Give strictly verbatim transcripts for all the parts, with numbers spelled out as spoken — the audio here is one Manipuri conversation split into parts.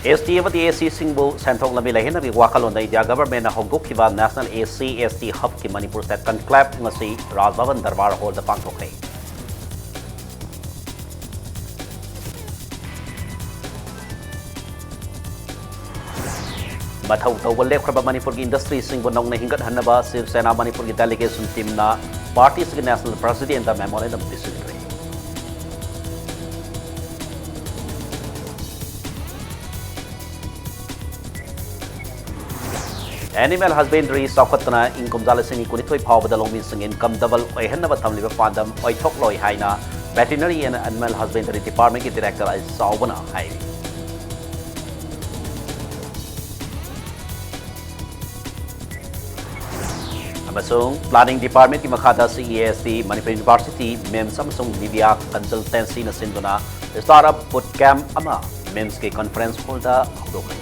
ꯑꯦꯁ ꯇꯤ ꯑꯃꯗꯤ ꯑꯦꯁ ꯁꯤꯁꯤꯡꯕꯨ ꯁꯦꯟꯊꯣꯛ ꯂꯝꯕꯤ ꯂꯩꯍꯟꯅꯕꯒꯤ ꯋꯥꯈꯜꯂꯣꯟꯗ ꯏꯟꯗꯤꯌꯥ ꯒꯚꯔꯟꯃꯦꯟꯠꯅ ꯍꯧꯗꯣꯛꯈꯤꯕ national S C S T ꯍꯕꯀꯤ ꯃꯅꯤꯄꯨꯔ ꯁꯦꯠ ꯀꯟꯀ꯭ꯂꯦꯕ ꯉꯁꯤ ꯔꯥꯖ ꯚꯕꯟ ꯗꯔꯕꯥꯔ ꯍꯣꯜꯗ ꯄꯥꯡꯊꯣꯛꯈ꯭ꯔꯦ꯫ ꯃꯊꯧ ꯇꯧꯕ ꯂꯦꯞꯈ꯭ꯔꯕ ꯃꯅꯤꯄꯨꯔꯒꯤ ꯏꯟꯗꯁꯇ꯭ꯔꯤꯁꯤꯡꯕꯨ ꯅꯧꯅ ꯍꯤꯡꯒꯠꯍꯟꯅꯕ ꯁꯤꯕ ꯁꯦꯅꯥ ꯃꯅꯤꯄꯨꯔꯒꯤ delegation ꯇꯤꯝꯅ ꯄꯥꯔꯇꯤꯁꯤꯒꯤ national ꯄ꯭ꯔꯁꯤꯗꯦꯟꯠꯇ memorandum ꯄꯤꯁꯤꯟꯈ꯭ꯔꯦ꯫ Animal husbandry ꯆꯥꯎꯈꯠꯇꯅ ꯏꯪ ꯀꯨꯝꯖꯥ ꯂꯤꯁꯤꯡ ꯑꯅꯤ ꯀꯨꯟꯅꯤꯊꯣꯏ ꯐꯥꯎꯕꯗ ꯂꯧꯃꯤꯁꯤꯡꯒꯤ ꯏꯟꯀꯝ ꯗꯕꯜ ꯑꯣꯏꯍꯟꯅꯕ ꯊꯝꯂꯤꯕ ꯄꯥꯟꯗꯝ ꯑꯣꯏꯊꯣꯛꯂꯣꯏ ꯍꯥꯏꯅ Veterinary and Animal Husbandry Departmentꯀꯤ ꯗꯤꯔꯦꯛꯇꯔ ꯑꯩ ꯆꯥꯎꯕꯅ ꯍꯥꯏꯔꯤ꯫ ꯑꯃꯁꯨꯡ ꯄ꯭ꯂꯥꯅꯤꯡ ꯗꯤꯄꯥꯔꯠꯃꯦꯟꯠꯀꯤ ꯃꯈꯥꯗ C E S T, Manipur university, ꯃꯤꯝꯁ ꯑꯃꯁꯨꯡ ꯃꯤꯗꯤꯌꯥ ꯀꯟꯁꯜꯇꯦꯟꯁꯤꯅ ꯁꯤꯟꯗꯨꯅ ꯁ꯭ꯇꯥꯔꯠ ꯑꯞ ꯕꯨꯠ ꯀꯦꯝꯞ ꯑꯃ ꯃꯤꯝꯁꯀꯤ ꯀꯟꯐꯔꯦꯟꯁ ꯍꯣꯜꯗ ꯍꯧꯗꯣꯛꯈ꯭ꯔꯦ꯫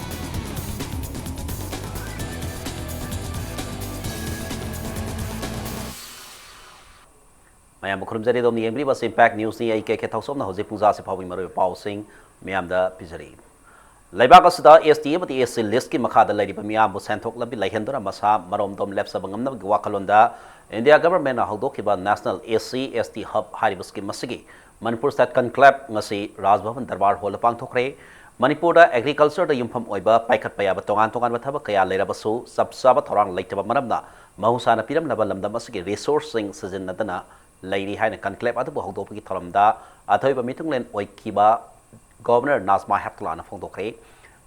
ꯃꯌꯥꯝꯕꯨ ꯈꯨꯔꯨꯝꯖꯔꯤ꯫ ꯑꯗꯣꯝꯅ ꯌꯦꯡꯕꯤꯔꯤꯕ ꯑꯁꯤ ꯏꯝꯄꯦꯛ ꯅ꯭ꯌꯨꯁꯅꯤ꯫ ꯑꯩ ꯀꯦ ꯀꯦ ꯊꯥꯎꯁꯣꯝꯅ ꯍꯧꯖꯤꯛ ꯄꯨꯡꯖꯥꯁꯤ ꯐꯥꯎꯕꯒꯤ ꯃꯔꯨꯑꯣꯏꯕ ꯄꯥꯎꯁꯤꯡ ꯃꯌꯥꯝꯗ ꯄꯤꯖꯔꯤ꯫ ꯂꯩꯕꯥꯛ ꯑꯁꯤꯗ ꯑꯦꯁ ꯇꯤ ꯑꯃꯗꯤ ꯑꯦꯁ ꯁꯤ ꯂꯤꯁ꯭ꯠꯀꯤ ꯃꯈꯥꯗ ꯂꯩꯔꯤꯕ ꯃꯤꯌꯥꯝꯕꯨ ꯁꯦꯟꯊꯣꯛ ꯂꯝꯕꯤ ꯂꯩꯍꯟꯗꯨꯅ ꯃꯁꯥ ꯃꯔꯣꯝꯗꯣꯝ ꯂꯦꯞꯆꯕ ꯉꯝꯅꯕꯒꯤ ꯋꯥꯈꯜꯂꯣꯟꯗ ꯏꯟꯗꯤꯌꯥ ꯒꯚꯔꯟꯃꯦꯟꯠꯅ ꯍꯧꯗꯣꯛꯈꯤꯕ national S C S T hub ꯍꯥꯏꯔꯤꯕ ꯁ꯭ꯀꯤꯝ ꯑꯁꯤꯒꯤ ꯃꯅꯤꯄꯨꯔ ꯁꯦꯠ ꯀꯟꯀ꯭ꯂꯦꯕ ꯉꯁꯤ ꯔꯥꯖ ꯚꯕꯟ ꯗꯔꯕꯥꯔ ꯍꯣꯜꯗ ꯄꯥꯡꯊꯣꯛꯈ꯭ꯔꯦ꯫ ꯃꯅꯤꯄꯨꯔꯗ ꯑꯦꯒ꯭ꯔꯤꯀꯜꯆꯔꯗ ꯌꯨꯝꯐꯝ ꯑꯣꯏꯕ ꯄꯥꯏꯈꯠꯄ ꯌꯥꯕ ꯇꯣꯉꯥꯟ ꯇꯣꯉꯥꯟꯕ ꯊꯕꯛ ꯀꯌꯥ ꯂꯩꯔꯕꯁꯨ ꯆꯞ ꯆꯥꯕ ꯊꯧꯔꯥꯡ ꯂꯩꯇꯕ ꯃꯔꯝꯅ ꯃꯍꯧꯁꯥꯅ ꯄꯤꯔꯝꯂꯕ ꯂꯝꯗꯝ ꯑꯁꯤꯒꯤ ꯔꯤꯁꯣꯔꯁꯁꯤꯡ ꯁꯤꯖꯤꯟꯅꯗꯅ ꯂꯩꯔꯤ ꯍꯥꯏꯅ ꯀꯟꯀ꯭ꯂꯦꯕ ꯑꯗꯨꯕꯨ ꯍꯧꯗꯣꯛꯄꯒꯤ ꯊꯧꯔꯝꯗ ꯑꯊꯣꯏꯕ ꯃꯤꯊꯨꯡꯂꯦꯟ ꯑꯣꯏꯈꯤꯕ ꯒꯣꯚꯔꯅꯔ ꯅꯥꯖꯃꯥ ꯍꯦꯞꯇꯨꯂꯥꯅ ꯐꯣꯡꯗꯣꯛꯈ꯭ꯔꯦ꯫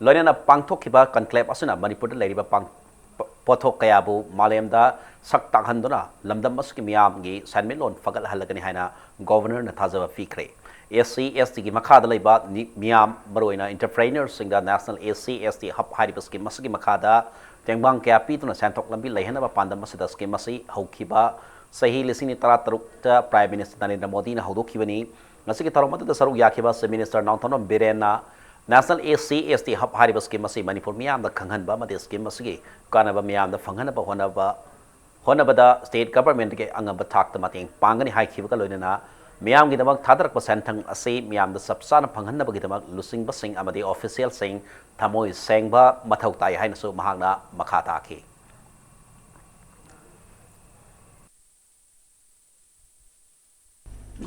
ꯂꯣꯏꯅꯅ ꯄꯥꯡꯊꯣꯛꯈꯤꯕ ꯀꯟꯀ꯭ꯂꯦꯕ ꯑꯁꯤꯅ ꯃꯅꯤꯄꯨꯔꯗ ꯂꯩꯔꯤꯕ ꯄꯥꯡ-, ꯄ-, ꯄꯣꯠꯊꯣꯛ ꯀꯌꯥꯕꯨ ꯃꯥꯂꯦꯝꯗ ꯁꯛ ꯇꯥꯛꯍꯟꯗꯨꯅ ꯂꯝꯗꯝ ꯑꯁꯤꯒꯤ ꯃꯤꯌꯥꯝꯒꯤ ꯁꯦꯟꯃꯤꯠꯂꯣꯟ ꯐꯒꯠꯍꯜꯂꯒꯅꯤ ꯍꯥꯏꯅ ꯒꯣꯚꯔꯅꯔꯅ ꯊꯥꯖꯕ ꯄꯤꯈ꯭ꯔꯦ꯫ ꯑꯦꯁ ꯁꯤ, ꯑꯦꯁ ꯇꯤꯒꯤ ꯃꯈꯥꯗ ꯂꯩꯕ ꯅꯤ-, ꯃꯤꯌꯥꯝ, ꯃꯔꯨꯑꯣꯏꯅ ꯏꯟꯇꯔꯄ꯭ꯔꯦꯅꯔꯁꯤꯡꯗ national S C, S T hub ꯍꯥꯏꯔꯤꯕ ꯁ꯭ꯀꯤꯝ ꯑꯁꯤꯒꯤ ꯃꯈꯥꯗ ꯇꯦꯡꯕꯥꯡ ꯀꯌꯥ ꯄꯤꯗꯨꯅ ꯁꯦꯟꯊꯣꯛ ꯂꯝꯕꯤ ꯂꯩꯍꯟꯅꯕ ꯄꯥꯟꯗꯝ ꯑꯁꯤꯗ ꯁ꯭ꯀꯤꯝ ꯑꯁꯤ ꯍꯧꯈꯤꯕ ꯆꯍꯤ ꯂꯤꯁꯤꯡ ꯑꯅꯤ ꯇꯔꯥꯇꯔꯨꯛꯇ ꯄ꯭ꯔꯥꯏꯝ ꯃꯤꯅꯤꯁꯇꯔ ꯅꯔꯦꯟꯗ꯭ꯔ ꯃꯣꯗꯤꯅ ꯍꯧꯗꯣꯛꯈꯤꯕꯅꯤ꯫ ꯉꯁꯤꯒꯤ ꯊꯧꯔꯝ ꯑꯗꯨꯗ ꯁꯔꯨꯛ ꯌꯥꯈꯤꯕ ꯆꯤꯐ ꯃꯤꯅꯤꯁꯇꯔ ꯅꯣꯡꯊꯣꯝꯕꯝ ꯕꯤꯔꯦꯟꯅ national S C, S T hub ꯍꯥꯏꯔꯤꯕ ꯁ꯭ꯀꯤꯝ ꯑꯁꯤ ꯃꯅꯤꯄꯨꯔ ꯃꯤꯌꯥꯝꯗ ꯈꯪꯍꯟꯕ ꯑꯃꯗꯤ ꯁ꯭ꯀꯤꯝ ꯑꯁꯤꯒꯤ ꯀꯥꯟꯅꯕ ꯃꯤꯌꯥꯝꯗ ꯐꯪꯍꯟꯅꯕ ꯍꯣꯠꯅꯕ, ꯍꯣꯠꯅꯕꯗ ꯁ꯭ꯇꯦꯠ ꯒꯚꯔꯟꯃꯦꯟꯠꯀꯤ ꯑꯉꯝꯕ ꯊꯥꯛꯇ ꯃꯇꯦꯡ ꯄꯥꯡꯒꯅꯤ ꯍꯥꯏꯈꯤꯕꯒ ꯂꯣꯏꯅꯅ ꯃꯤꯌꯥꯝꯒꯤꯗꯃꯛ ꯊꯥꯗꯔꯛꯄ ꯁꯦꯟꯊꯪ ꯑꯁꯤ ꯃꯤꯌꯥꯝꯗ ꯆꯞ ꯆꯥꯅ ꯐꯪꯍꯟꯅꯕꯒꯤꯗꯃꯛ ꯂꯨꯆꯤꯡꯕꯁꯤꯡ ꯑꯃꯗꯤ ꯑꯣꯐꯤꯁꯤꯌꯦꯜꯁꯤꯡ ꯊꯃꯣꯏ ꯁꯦꯡꯕ ꯃꯊꯧ ꯇꯥꯏ ꯍꯥꯏꯅꯁꯨ ꯃꯍꯥꯛꯅ ꯃꯈꯥ ꯇꯥꯈꯤ꯫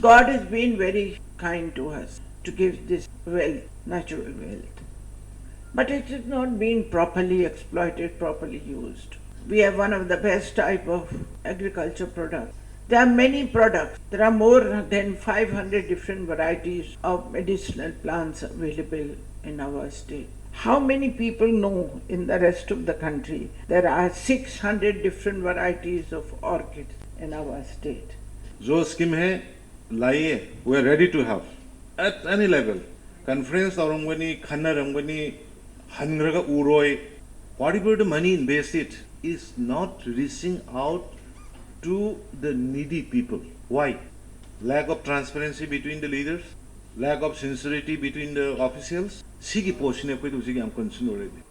God has been very kind to us to give this wealth, natural wealth. But it is not being properly exploited, properly used. We have one of the best type of agriculture products. There are many products. There are more than five hundred different varieties of medicinal plants available in our state. How many people know in the rest of the country there are six hundred different varieties of orchids in our state? जो स्किम है, लाइए, we are ready to have at any level. Conference ꯇꯧꯔꯝꯒꯅꯤ, ꯈꯟꯅꯔꯝꯒꯅꯤ, ꯍꯟꯈ꯭ꯔꯒ ꯎꯔꯣꯏ. Whatever the money invested is not reaching out to the needy people. Why? Lack of transparency between the leaders, lack of sincerity between the officials. ꯁꯤꯒꯤ ꯄꯣꯠꯁꯤꯅ ꯑꯩꯈꯣꯏꯗ ꯍꯧꯖꯤꯛ ꯌꯥꯝ concern ꯑꯣꯏꯔꯤꯗꯤ.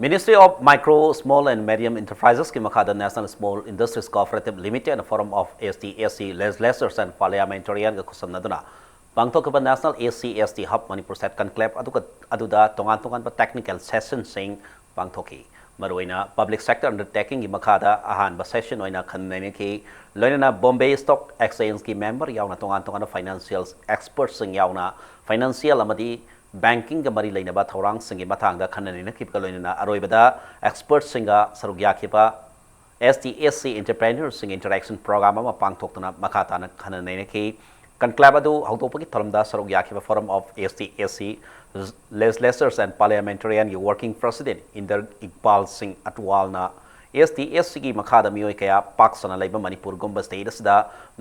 Ministry of Micro, Small and Medium Enterprises ꯀꯤ ꯃꯈꯥꯗ National Small Industries Cooperative Limited and Forum of S T S C Legislatures and Parliamentarian ꯒ ꯈꯨꯠꯁꯝꯅꯗꯨꯅ ꯄꯥꯡꯊꯣꯛꯈꯤꯕ National S C S T Hub Manipur State Conclave ꯑꯗꯨꯒ ꯑꯗꯨꯗ ꯇꯣꯉꯥꯟ ꯇꯣꯉꯥꯟꯕ technical session ꯁꯤꯡ ꯄꯥꯡꯊꯣꯛꯈꯤ꯫ ꯃꯔꯨꯑꯣꯏꯅ public sector undertaking ꯒꯤ ꯃꯈꯥꯗ ꯑꯍꯥꯟꯕ session ꯑꯣꯏꯅ ꯈꯟꯅ ꯅꯩꯅꯈꯤ꯫ ꯂꯣꯏꯅꯅ Bombay Stock Exchange ꯀꯤ member ꯌꯥꯎꯅ ꯇꯣꯉꯥꯟ ꯇꯣꯉꯥꯟꯕ financial expert ꯁꯤꯡ ꯌꯥꯎꯅ financial ꯑꯃꯗꯤ banking ꯒ ꯃꯔꯤ ꯂꯩꯅꯕ ꯊꯧꯔꯥꯡꯁꯤꯡꯒꯤ ꯃꯇꯥꯡꯗ ꯈꯟꯅ ꯅꯩꯅꯈꯤꯕꯒ ꯂꯣꯏꯅꯅ ꯑꯔꯣꯏꯕꯗ expert ꯁꯤꯡꯒ ꯁꯔꯨꯛ ꯌꯥꯈꯤꯕ S T S C entrepreneur ꯁꯤꯡ interaction program ꯑꯃ ꯄꯥꯡꯊꯣꯛꯇꯨꯅ ꯃꯈꯥ ꯇꯥꯅ ꯈꯟꯅ ꯅꯩꯅꯈꯤ꯫ Conclave ꯑꯗꯨ ꯍꯧꯗꯣꯛꯄꯒꯤ ꯊꯧꯔꯝꯗ ꯁꯔꯨꯛ ꯌꯥꯈꯤꯕ Forum of S T S C Legislatures and Parliamentarian ꯒꯤ Working President Inder Iqbal Singh Atwal ꯅ S T S C ꯒꯤ ꯃꯈꯥꯗ ꯃꯤꯑꯣꯏ ꯀꯌꯥ ꯄꯥꯛ ꯁꯟꯅ ꯂꯩꯕ ꯃꯅꯤꯄꯨꯔꯒꯨꯝꯕ state ꯑꯁꯤꯗ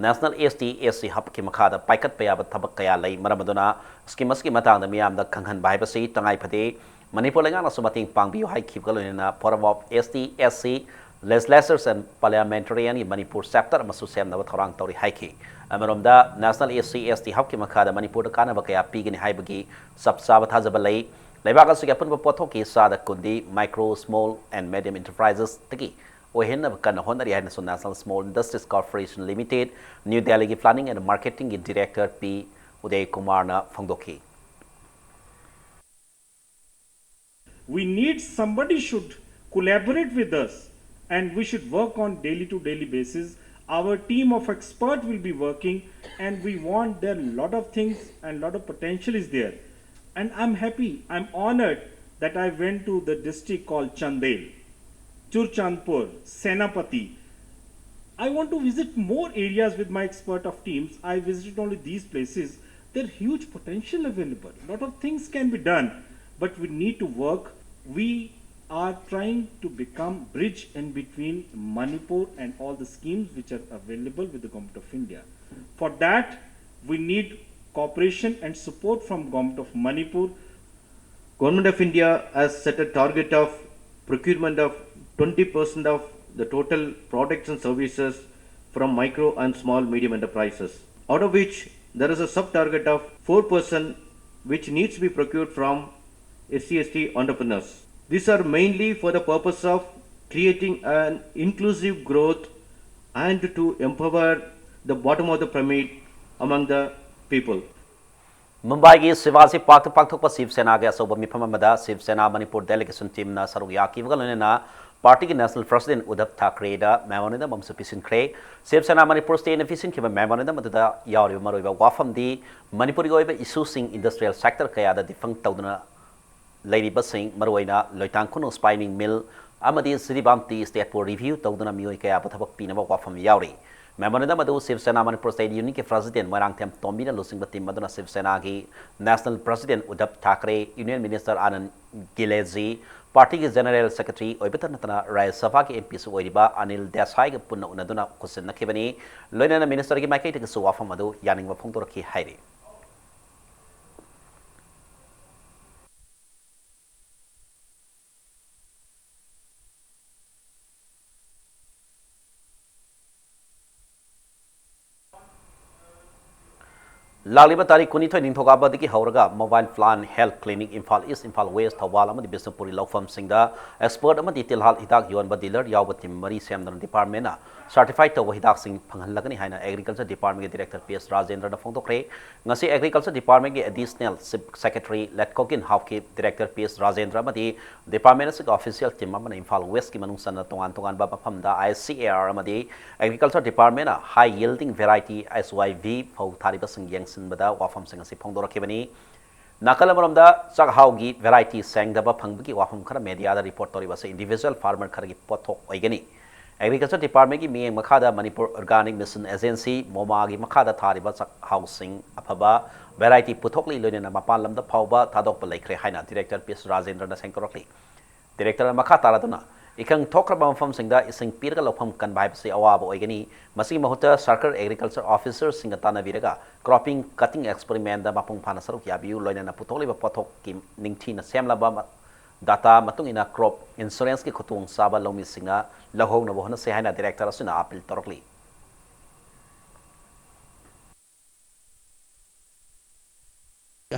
National S T S C Hub ꯀꯤ ꯃꯈꯥꯗ ꯄꯥꯏꯈꯠꯄ ꯌꯥꯕ ꯊꯕꯛ ꯀꯌꯥ ꯂꯩ꯫ ꯃꯔꯝ ꯑꯗꯨꯅ scheme ꯑꯁꯤꯒꯤ ꯃꯇꯥꯡꯗ ꯃꯤꯌꯥꯝꯗ ꯈꯪꯍꯟꯕ ꯍꯥꯏꯕꯁꯤ ꯇꯉꯥꯏ ꯐꯗꯦ꯫ ꯃꯅꯤꯄꯨꯔ ꯂꯩꯉꯥꯛꯅꯁꯨ ꯃꯇꯦꯡ ꯄꯥꯡꯕꯤꯌꯨ ꯍꯥꯏꯈꯤꯕꯒ ꯂꯣꯏꯅꯅ Forum of S T S C Legislatures and Parliamentarian ꯒꯤ ꯃꯅꯤꯄꯨꯔ chapter ꯑꯃꯁꯨ ꯁꯦꯝꯅꯕ ꯊꯧꯔꯥꯡ ꯇꯧꯔꯤ ꯍꯥꯏꯈꯤ꯫ ꯑꯃꯔꯣꯝꯗ National S C S T Hub ꯀꯤ ꯃꯈꯥꯗ ꯃꯅꯤꯄꯨꯔꯗ ꯀꯥꯟꯅꯕ ꯀꯌꯥ ꯄꯤꯒꯅꯤ ꯍꯥꯏꯕꯒꯤ ꯆꯞ ꯆꯥꯕ ꯊꯥꯖꯕ ꯂꯩ꯫ ꯂꯩꯕꯥꯛ ꯑꯁꯤꯒꯤ ꯑꯄꯨꯟꯕ ꯄꯣꯠꯊꯣꯛꯀꯤ ꯆꯥꯗ ꯀꯨꯟꯗꯤ micro, small and medium enterprises ꯇꯒꯤ ꯑꯣꯏꯍꯟꯅꯕ ꯀꯟꯅ ꯍꯣꯠꯅꯔꯤ ꯍꯥꯏꯅꯁꯨ National Small Industries Corporation Limited, New Delhi ꯒꯤ Planning and Marketing ꯒꯤ Director ꯄꯤ ꯎꯗꯌ ꯀꯨꯃꯥꯔꯅ ꯐꯣꯡꯗꯣꯛꯈꯤ꯫ We need somebody should collaborate with us, and we should work on daily to daily basis. Our team of expert will be working, and we want there lot of things and lot of potential is there. And I'm happy, I'm honored that I went to the district called Chandel, Churachandpur, Senapati. I want to visit more areas with my expert of teams. I visited only these places. There huge potential available. Lot of things can be done, but we need to work. We are trying to become bridge in between Manipur and all the schemes which are available with the Government of India. For that, we need cooperation and support from Government of Manipur. Government of India has set a target of procurement of twenty percent of the total products and services from micro and small medium enterprises, out of which there is a sub target of four percent which needs to be procured from S C S T entrepreneurs. These are mainly for the purpose of creating an inclusive growth and to empower the bottom of the pyramid among the people. ꯃꯨꯝꯕꯥꯏꯒꯤ ꯁꯤꯕꯥꯖꯤ ꯄꯥꯔꯛꯇ ꯄꯥꯡꯊꯣꯛꯄ ꯁꯤꯕ ꯁꯦꯅꯥꯒꯤ ꯑꯆꯧꯕ ꯃꯤꯐꯝ ꯑꯃꯗ ꯁꯤꯕ ꯁꯦꯅꯥ ꯃꯅꯤꯄꯨꯔ ꯗꯦꯂꯤꯒꯦꯁꯟ ꯇꯤꯝꯅ ꯁꯔꯨꯛ ꯌꯥꯈꯤꯕꯒ ꯂꯣꯏꯅꯅ ꯄꯥꯔꯇꯤꯒꯤ ꯅꯦꯁꯅꯦꯜ ꯄ꯭ꯔꯁꯤꯗꯦꯟ ꯎꯗꯕ ꯊꯥꯀ꯭ꯔꯦꯗ ꯃꯦꯃꯣꯔꯦꯟꯗꯝ ꯑꯃꯁꯨ ꯄꯤꯁꯤꯟꯈ꯭ꯔꯦ꯫ ꯁꯤꯕ ꯁꯦꯅꯥ ꯃꯅꯤꯄꯨꯔ ꯁ꯭ꯇꯦꯠꯅ ꯄꯤꯁꯤꯟꯈꯤꯕ ꯃꯦꯃꯣꯔꯦꯟꯗꯝ ꯑꯗꯨꯗ ꯌꯥꯎꯔꯤꯕ ꯃꯔꯨꯑꯣꯏꯕ ꯋꯥꯐꯝꯗꯤ ꯃꯅꯤꯄꯨꯔꯒꯤ ꯑꯣꯏꯕ ꯏꯁꯨꯁꯤꯡ, ꯏꯟꯗꯁꯇ꯭ꯔꯤꯌꯦꯜ ꯁꯦꯛꯇꯔ ꯀꯌꯥꯗ ꯗꯤꯐꯪ ꯇꯧꯗꯨꯅ ꯂꯩꯔꯤꯕꯁꯤꯡ, ꯃꯔꯨꯑꯣꯏꯅ ꯂꯣꯏꯇꯥꯡ ꯈꯨꯅꯨ ꯁ꯭ꯄꯥꯏꯅꯤꯡ ꯃꯤꯜ ꯑꯃꯗꯤ ꯖꯤꯔꯤꯕꯥꯝ ꯇꯤ ꯏꯁꯇꯦꯠꯄꯨ ꯔꯤꯚꯤꯌꯨ ꯇꯧꯗꯨꯅ ꯃꯤꯑꯣꯏ ꯀꯌꯥꯕꯨ ꯊꯕꯛ ꯄꯤꯅꯕ ꯋꯥꯐꯝ ꯌꯥꯎꯔꯤ꯫ ꯃꯦꯃꯣꯔꯦꯟꯗꯝ ꯑꯗꯨ ꯁꯤꯕ ꯁꯦꯅꯥ ꯃꯅꯤꯄꯨꯔ ꯁ꯭ꯇꯦꯠ ꯌꯨꯅꯤꯠꯀꯤ ꯄ꯭ꯔꯁꯤꯗꯦꯟ ꯃꯣꯏꯔꯥꯡꯊꯦꯝ ꯇꯣꯝꯕꯤꯅ ꯂꯨꯆꯤꯡꯕ ꯇꯤꯝ ꯑꯗꯨꯅ ꯁꯤꯕ ꯁꯦꯅꯥꯒꯤ ꯅꯦꯁꯅꯦꯜ ꯄ꯭ꯔꯁꯤꯗꯦꯟ ꯎꯗꯕ ꯊꯥꯀ꯭ꯔꯦ, ꯌꯨꯅꯤꯌꯟ ꯃꯤꯅꯤꯁꯇꯔ ꯑꯥꯅꯟ ꯒꯤꯂꯦꯖꯤ, ꯄꯥꯔꯇꯤꯒꯤ ꯖꯦꯅꯔꯦꯜ ꯁꯦꯀ꯭ꯔꯦꯇꯔꯤ ꯑꯣꯏꯕꯇ ꯅꯠꯇꯅ ꯔꯥꯖ꯭ꯌ ꯁꯚꯥꯒꯤ ꯑꯦꯝ ꯄꯤꯁꯨ ꯑꯣꯏꯔꯤꯕ ꯑꯅꯤꯜ ꯗꯦꯁꯥꯏꯒ ꯄꯨꯟꯅ ꯎꯅꯗꯨꯅ ꯈꯨꯠꯁꯤꯟꯅꯈꯤꯕꯅꯤ꯫ ꯂꯣꯏꯅꯅ ꯃꯤꯅꯤꯁꯇꯔꯒꯤ ꯃꯥꯏꯀꯩꯗꯒꯤꯁꯨ ꯋꯥꯐꯝ ꯑꯗꯨ ꯌꯥꯅꯤꯡꯕ ꯐꯣꯡꯗꯣꯔꯛꯈꯤ ꯍꯥꯏꯔꯤ꯫ ꯂꯥꯛꯂꯤꯕ ꯇꯥꯔꯤꯛ ꯀꯨꯟꯅꯤꯊꯣꯏ ꯅꯤꯡꯊꯧꯀꯥꯕꯗꯒꯤ ꯍꯧꯔꯒ Mobile Plan Health Clinic Imphal East, Imphal West, Thoubal ꯑꯃꯗꯤ ꯕꯤꯁꯅꯨꯄꯨꯔꯒꯤ ꯂꯧꯐꯝꯁꯤꯡꯗ expert ꯑꯃꯗꯤ ꯇꯤꯜꯍꯥꯠ ꯍꯤꯗꯥꯛ ꯌꯣꯟꯕ dealer ꯌꯥꯎꯕ team ꯃꯔꯤ ꯁꯦꯝꯗꯨꯅ departmentꯅ certify ꯇꯧꯕ ꯍꯤꯗꯥꯛꯁꯤꯡ ꯐꯪꯍꯜꯂꯒꯅꯤ ꯍꯥꯏꯅ Agriculture Departmentꯀꯤ Director P S ꯔꯥꯖꯦꯟꯗ꯭ꯔꯅ ꯐꯣꯡꯗꯣꯛꯈ꯭ꯔꯦ꯫ ꯉꯁꯤ Agriculture Departmentꯀꯤ Additional Chief Secretary Letkokin Haokip, Director P S Rajendra ꯑꯃꯗꯤ department ꯑꯁꯤꯒꯤ official team ꯑꯃꯅ ꯏꯝꯐꯥꯜ Westꯀꯤ ꯃꯅꯨꯡ ꯆꯟꯅ ꯇꯣꯉꯥꯟ ꯇꯣꯉꯥꯟꯕ ꯃꯐꯝꯗ I C A R ꯑꯃꯗꯤ Agriculture Departmentꯅ high yielding variety H Y V ꯐꯧ ꯊꯥꯔꯤꯕꯁꯤꯡ ꯌꯦꯡꯁꯤꯟꯕꯗ ꯋꯥꯐꯝꯁꯤꯡ ꯑꯁꯤ ꯐꯣꯡꯗꯣꯔꯛꯈꯤꯕꯅꯤ꯫ ꯅꯥꯀꯜ ꯑꯃꯔꯣꯝꯗ ꯆꯥꯛꯍꯥꯎꯒꯤ variety ꯁꯦꯡꯗꯕ ꯐꯪꯕꯒꯤ ꯋꯥꯐꯝ ꯈꯔ mediaꯗ report ꯇꯧꯔꯤꯕ ꯑꯁꯤ individual farmer ꯈꯔꯒꯤ ꯄꯣꯠꯊꯣꯛ ꯑꯣꯏꯒꯅꯤ꯫ Agriculture Departmentꯀꯤ ꯃꯤꯠꯌꯦꯡ ꯃꯈꯥꯗ Manipur Organic Mission Agency, MOMAꯒꯤ ꯃꯈꯥꯗ ꯊꯥꯔꯤꯕ ꯆꯥꯛꯍꯥꯎꯁꯤꯡ ꯑꯐꯕ variety ꯄꯨꯊꯣꯛꯂꯤ, ꯂꯣꯏꯅꯅ ꯃꯄꯥꯟ ꯂꯝꯗ ꯐꯥꯎꯕ ꯊꯥꯗꯣꯛꯄ ꯂꯩꯈ꯭ꯔꯦ ꯍꯥꯏꯅ Director P S ꯔꯥꯖꯦꯟꯗ꯭ꯔꯅ ꯁꯦꯡꯗꯣꯔꯛꯂꯤ꯫ Directorꯅ ꯃꯈꯥ ꯇꯥꯔꯗꯨꯅ, ꯏꯀꯪ ꯊꯣꯛꯈ꯭ꯔꯕ ꯃꯐꯝꯁꯤꯡꯗ ꯏꯁꯤꯡ ꯄꯤꯔꯒ ꯂꯧꯐꯝ ꯀꯟꯕ ꯍꯥꯏꯕꯁꯤ ꯑꯋꯥꯕ ꯑꯣꯏꯒꯅꯤ꯫ ꯃꯁꯤꯒꯤ ꯃꯍꯨꯠꯇ ꯁꯔꯀꯜ Agriculture Officerꯁꯤꯡꯒ ꯇꯥꯟꯅꯕꯤꯔꯒ cropping cutting experimentꯗ ꯃꯄꯨꯡ ꯐꯥꯅ ꯁꯔꯨꯛ ꯌꯥꯕꯤꯌꯨ, ꯂꯣꯏꯅꯅ ꯄꯨꯊꯣꯛꯂꯤꯕ ꯄꯣꯠꯊꯣꯛꯀꯤ ꯅꯤꯡꯊꯤꯅ ꯁꯦꯝꯂꯕ ꯗꯥꯇꯥ ꯃꯇꯨꯡ ꯏꯟꯅ crop insuranceꯀꯤ ꯈꯨꯗꯣꯡꯆꯥꯕ ꯂꯧꯃꯤꯁꯤꯡꯅ ꯂꯧꯍꯧꯅꯕ ꯍꯣꯠꯅꯁꯤ ꯍꯥꯏꯅ Director ꯑꯁꯤꯅ appeal ꯇꯧꯔꯛꯂꯤ꯫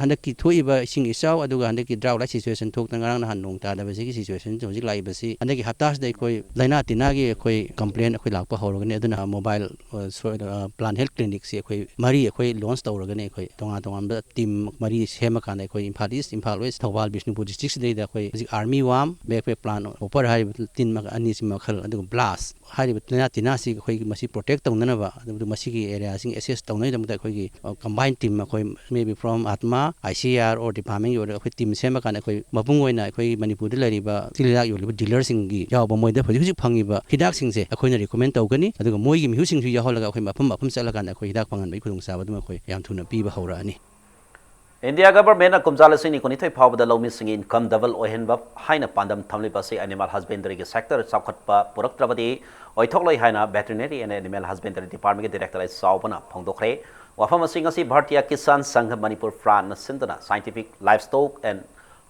ꯍꯟꯗꯛꯀꯤ ꯊꯣꯛꯏꯕ ꯏꯁꯤꯡ ꯏꯆꯥꯎ ꯑꯗꯨꯒ ꯍꯟꯗꯛꯀꯤ drought like situation ꯊꯣꯛꯇꯅ ꯉꯔꯥꯡ ꯅꯍꯥꯟ ꯅꯣꯡ ꯇꯥꯗꯕꯁꯤꯒꯤ situation ꯍꯧꯖꯤꯛ ꯂꯥꯛꯏꯕꯁꯤ, ꯍꯟꯗꯛꯀꯤ ꯍꯞꯇꯥꯁꯤꯗ ꯑꯩꯈꯣꯏ ꯂꯥꯏꯅꯥ ꯇꯤꯟꯅꯥꯒꯤ ꯑꯩꯈꯣꯏ complaint ꯑꯩꯈꯣꯏ ꯂꯥꯛꯄ ꯍꯧꯔꯒꯅꯤ꯫ ꯑꯗꯨꯅ mobile, ꯑ, ꯁꯣꯏ-, ꯑ, Plan Health Clinicꯁꯤ ꯑꯩꯈꯣꯏ ꯃꯔꯤ ꯑꯩꯈꯣꯏ launch ꯇꯧꯔꯒꯅꯤ꯫ ꯑꯩꯈꯣꯏ ꯇꯣꯉꯥꯟ ꯇꯣꯉꯥꯟꯕ team ꯃꯔꯤ ꯁꯦꯝꯃꯀꯥꯟꯗ ꯑꯩꯈꯣꯏ ꯏꯝꯐꯥꯜ East, ꯏꯝꯐꯥꯜ West, ꯊꯧꯕꯥꯜ, ꯕꯤꯁꯅꯨꯄꯨꯔ districtꯁꯤꯗꯩꯗ ꯑꯩꯈꯣꯏ ꯍꯧꯖꯤꯛ army worm, backpack plant hopper ꯍꯥꯏꯔꯤꯕ ꯇꯤꯟ ꯃꯈꯜ ꯑꯅꯤꯁꯤ ꯃꯈꯜ, ꯑꯗꯨꯒ blast ꯍꯥꯏꯔꯤꯕ ꯂꯥꯏꯅꯥ ꯇꯤꯟꯅꯥꯁꯤ ꯑꯩꯈꯣꯏꯒꯤ ꯃꯁꯤ protect ꯇꯧꯅꯅꯕ, ꯑꯗꯨꯒ ꯃꯁꯤꯒꯤ areaꯁꯤꯡ assess ꯇꯧꯅꯕꯒꯤꯗꯃꯛꯇ ꯑꯩꯈꯣꯏꯒꯤ, ꯑ, combine team ꯑꯩꯈꯣꯏ maybe from ATMA, I C A R or departmentꯀꯤ ꯑꯣꯏꯔꯒ ꯑꯩꯈꯣꯏ team ꯁꯦꯝꯃꯀꯥꯟꯗ ꯑꯩꯈꯣꯏ ꯃꯄꯨꯡ ꯑꯣꯏꯅ ꯑꯩꯈꯣꯏ ꯃꯅꯤꯄꯨꯔꯗ ꯂꯩꯔꯤꯕ ꯇꯤꯜ ꯍꯤꯗꯥꯛ ꯌꯣꯜꯂꯤꯕ dealerꯁꯤꯡꯒꯤ ꯌꯥꯎꯕ ꯃꯣꯏꯗ ꯍꯧꯖꯤꯛ ꯍꯧꯖꯤꯛ ꯐꯪꯉꯤꯕ ꯍꯤꯗꯥꯛꯁꯤꯡꯁꯦ ꯑꯩꯈꯣꯏꯅ recommend ꯇꯧꯒꯅꯤ꯫ ꯑꯗꯨꯒ ꯃꯣꯏꯒꯤ ꯃꯤꯍꯨꯠꯁꯤꯡꯁꯨ ꯌꯥꯎꯍꯜꯂꯒ ꯑꯩꯈꯣꯏ ꯃꯐꯝ ꯃꯐꯝ ꯆꯠꯂꯀꯥꯟꯗ ꯑꯩꯈꯣꯏ ꯍꯤꯗꯥꯛ ꯐꯪꯍꯟꯕꯒꯤ ꯈꯨꯗꯣꯡꯆꯥꯕ ꯑꯗꯨꯝ ꯑꯩꯈꯣꯏ ꯌꯥꯝ ꯊꯨꯅ ꯄꯤꯕ ꯍꯧꯔꯛꯑꯅꯤ꯫ India Governmentꯅ ꯀꯨꯝꯖꯥ ꯂꯤꯁꯤꯡ ꯑꯅꯤ ꯀꯨꯟꯅꯤꯊꯣꯏ ꯐꯥꯎꯕꯗ ꯂꯧꯃꯤꯁꯤꯡꯒꯤ income double ꯑꯣꯏꯍꯟꯕ ꯍꯥꯏꯅ ꯄꯥꯟꯗꯝ ꯊꯝꯂꯤꯕ ꯑꯁꯤ animal husbandryꯒꯤ sector ꯆꯥꯎꯈꯠꯄ ꯄꯨꯔꯛꯇ꯭ꯔꯕꯗꯤ ꯑꯣꯏꯊꯣꯛꯂꯣꯏ ꯍꯥꯏꯅ Veterinary and Animal Husbandry Departmentꯀꯤ Director ꯑꯩꯆ ꯆꯥꯎꯕꯅ ꯐꯣꯡꯗꯣꯛꯈ꯭ꯔꯦ꯫ ꯋꯥꯐꯝ ꯑꯁꯤ ꯉꯁꯤ Bharatiya Kisan Sangh Manipur Front ꯅ ꯁꯤꯟꯗꯨꯅ Scientific Livestock and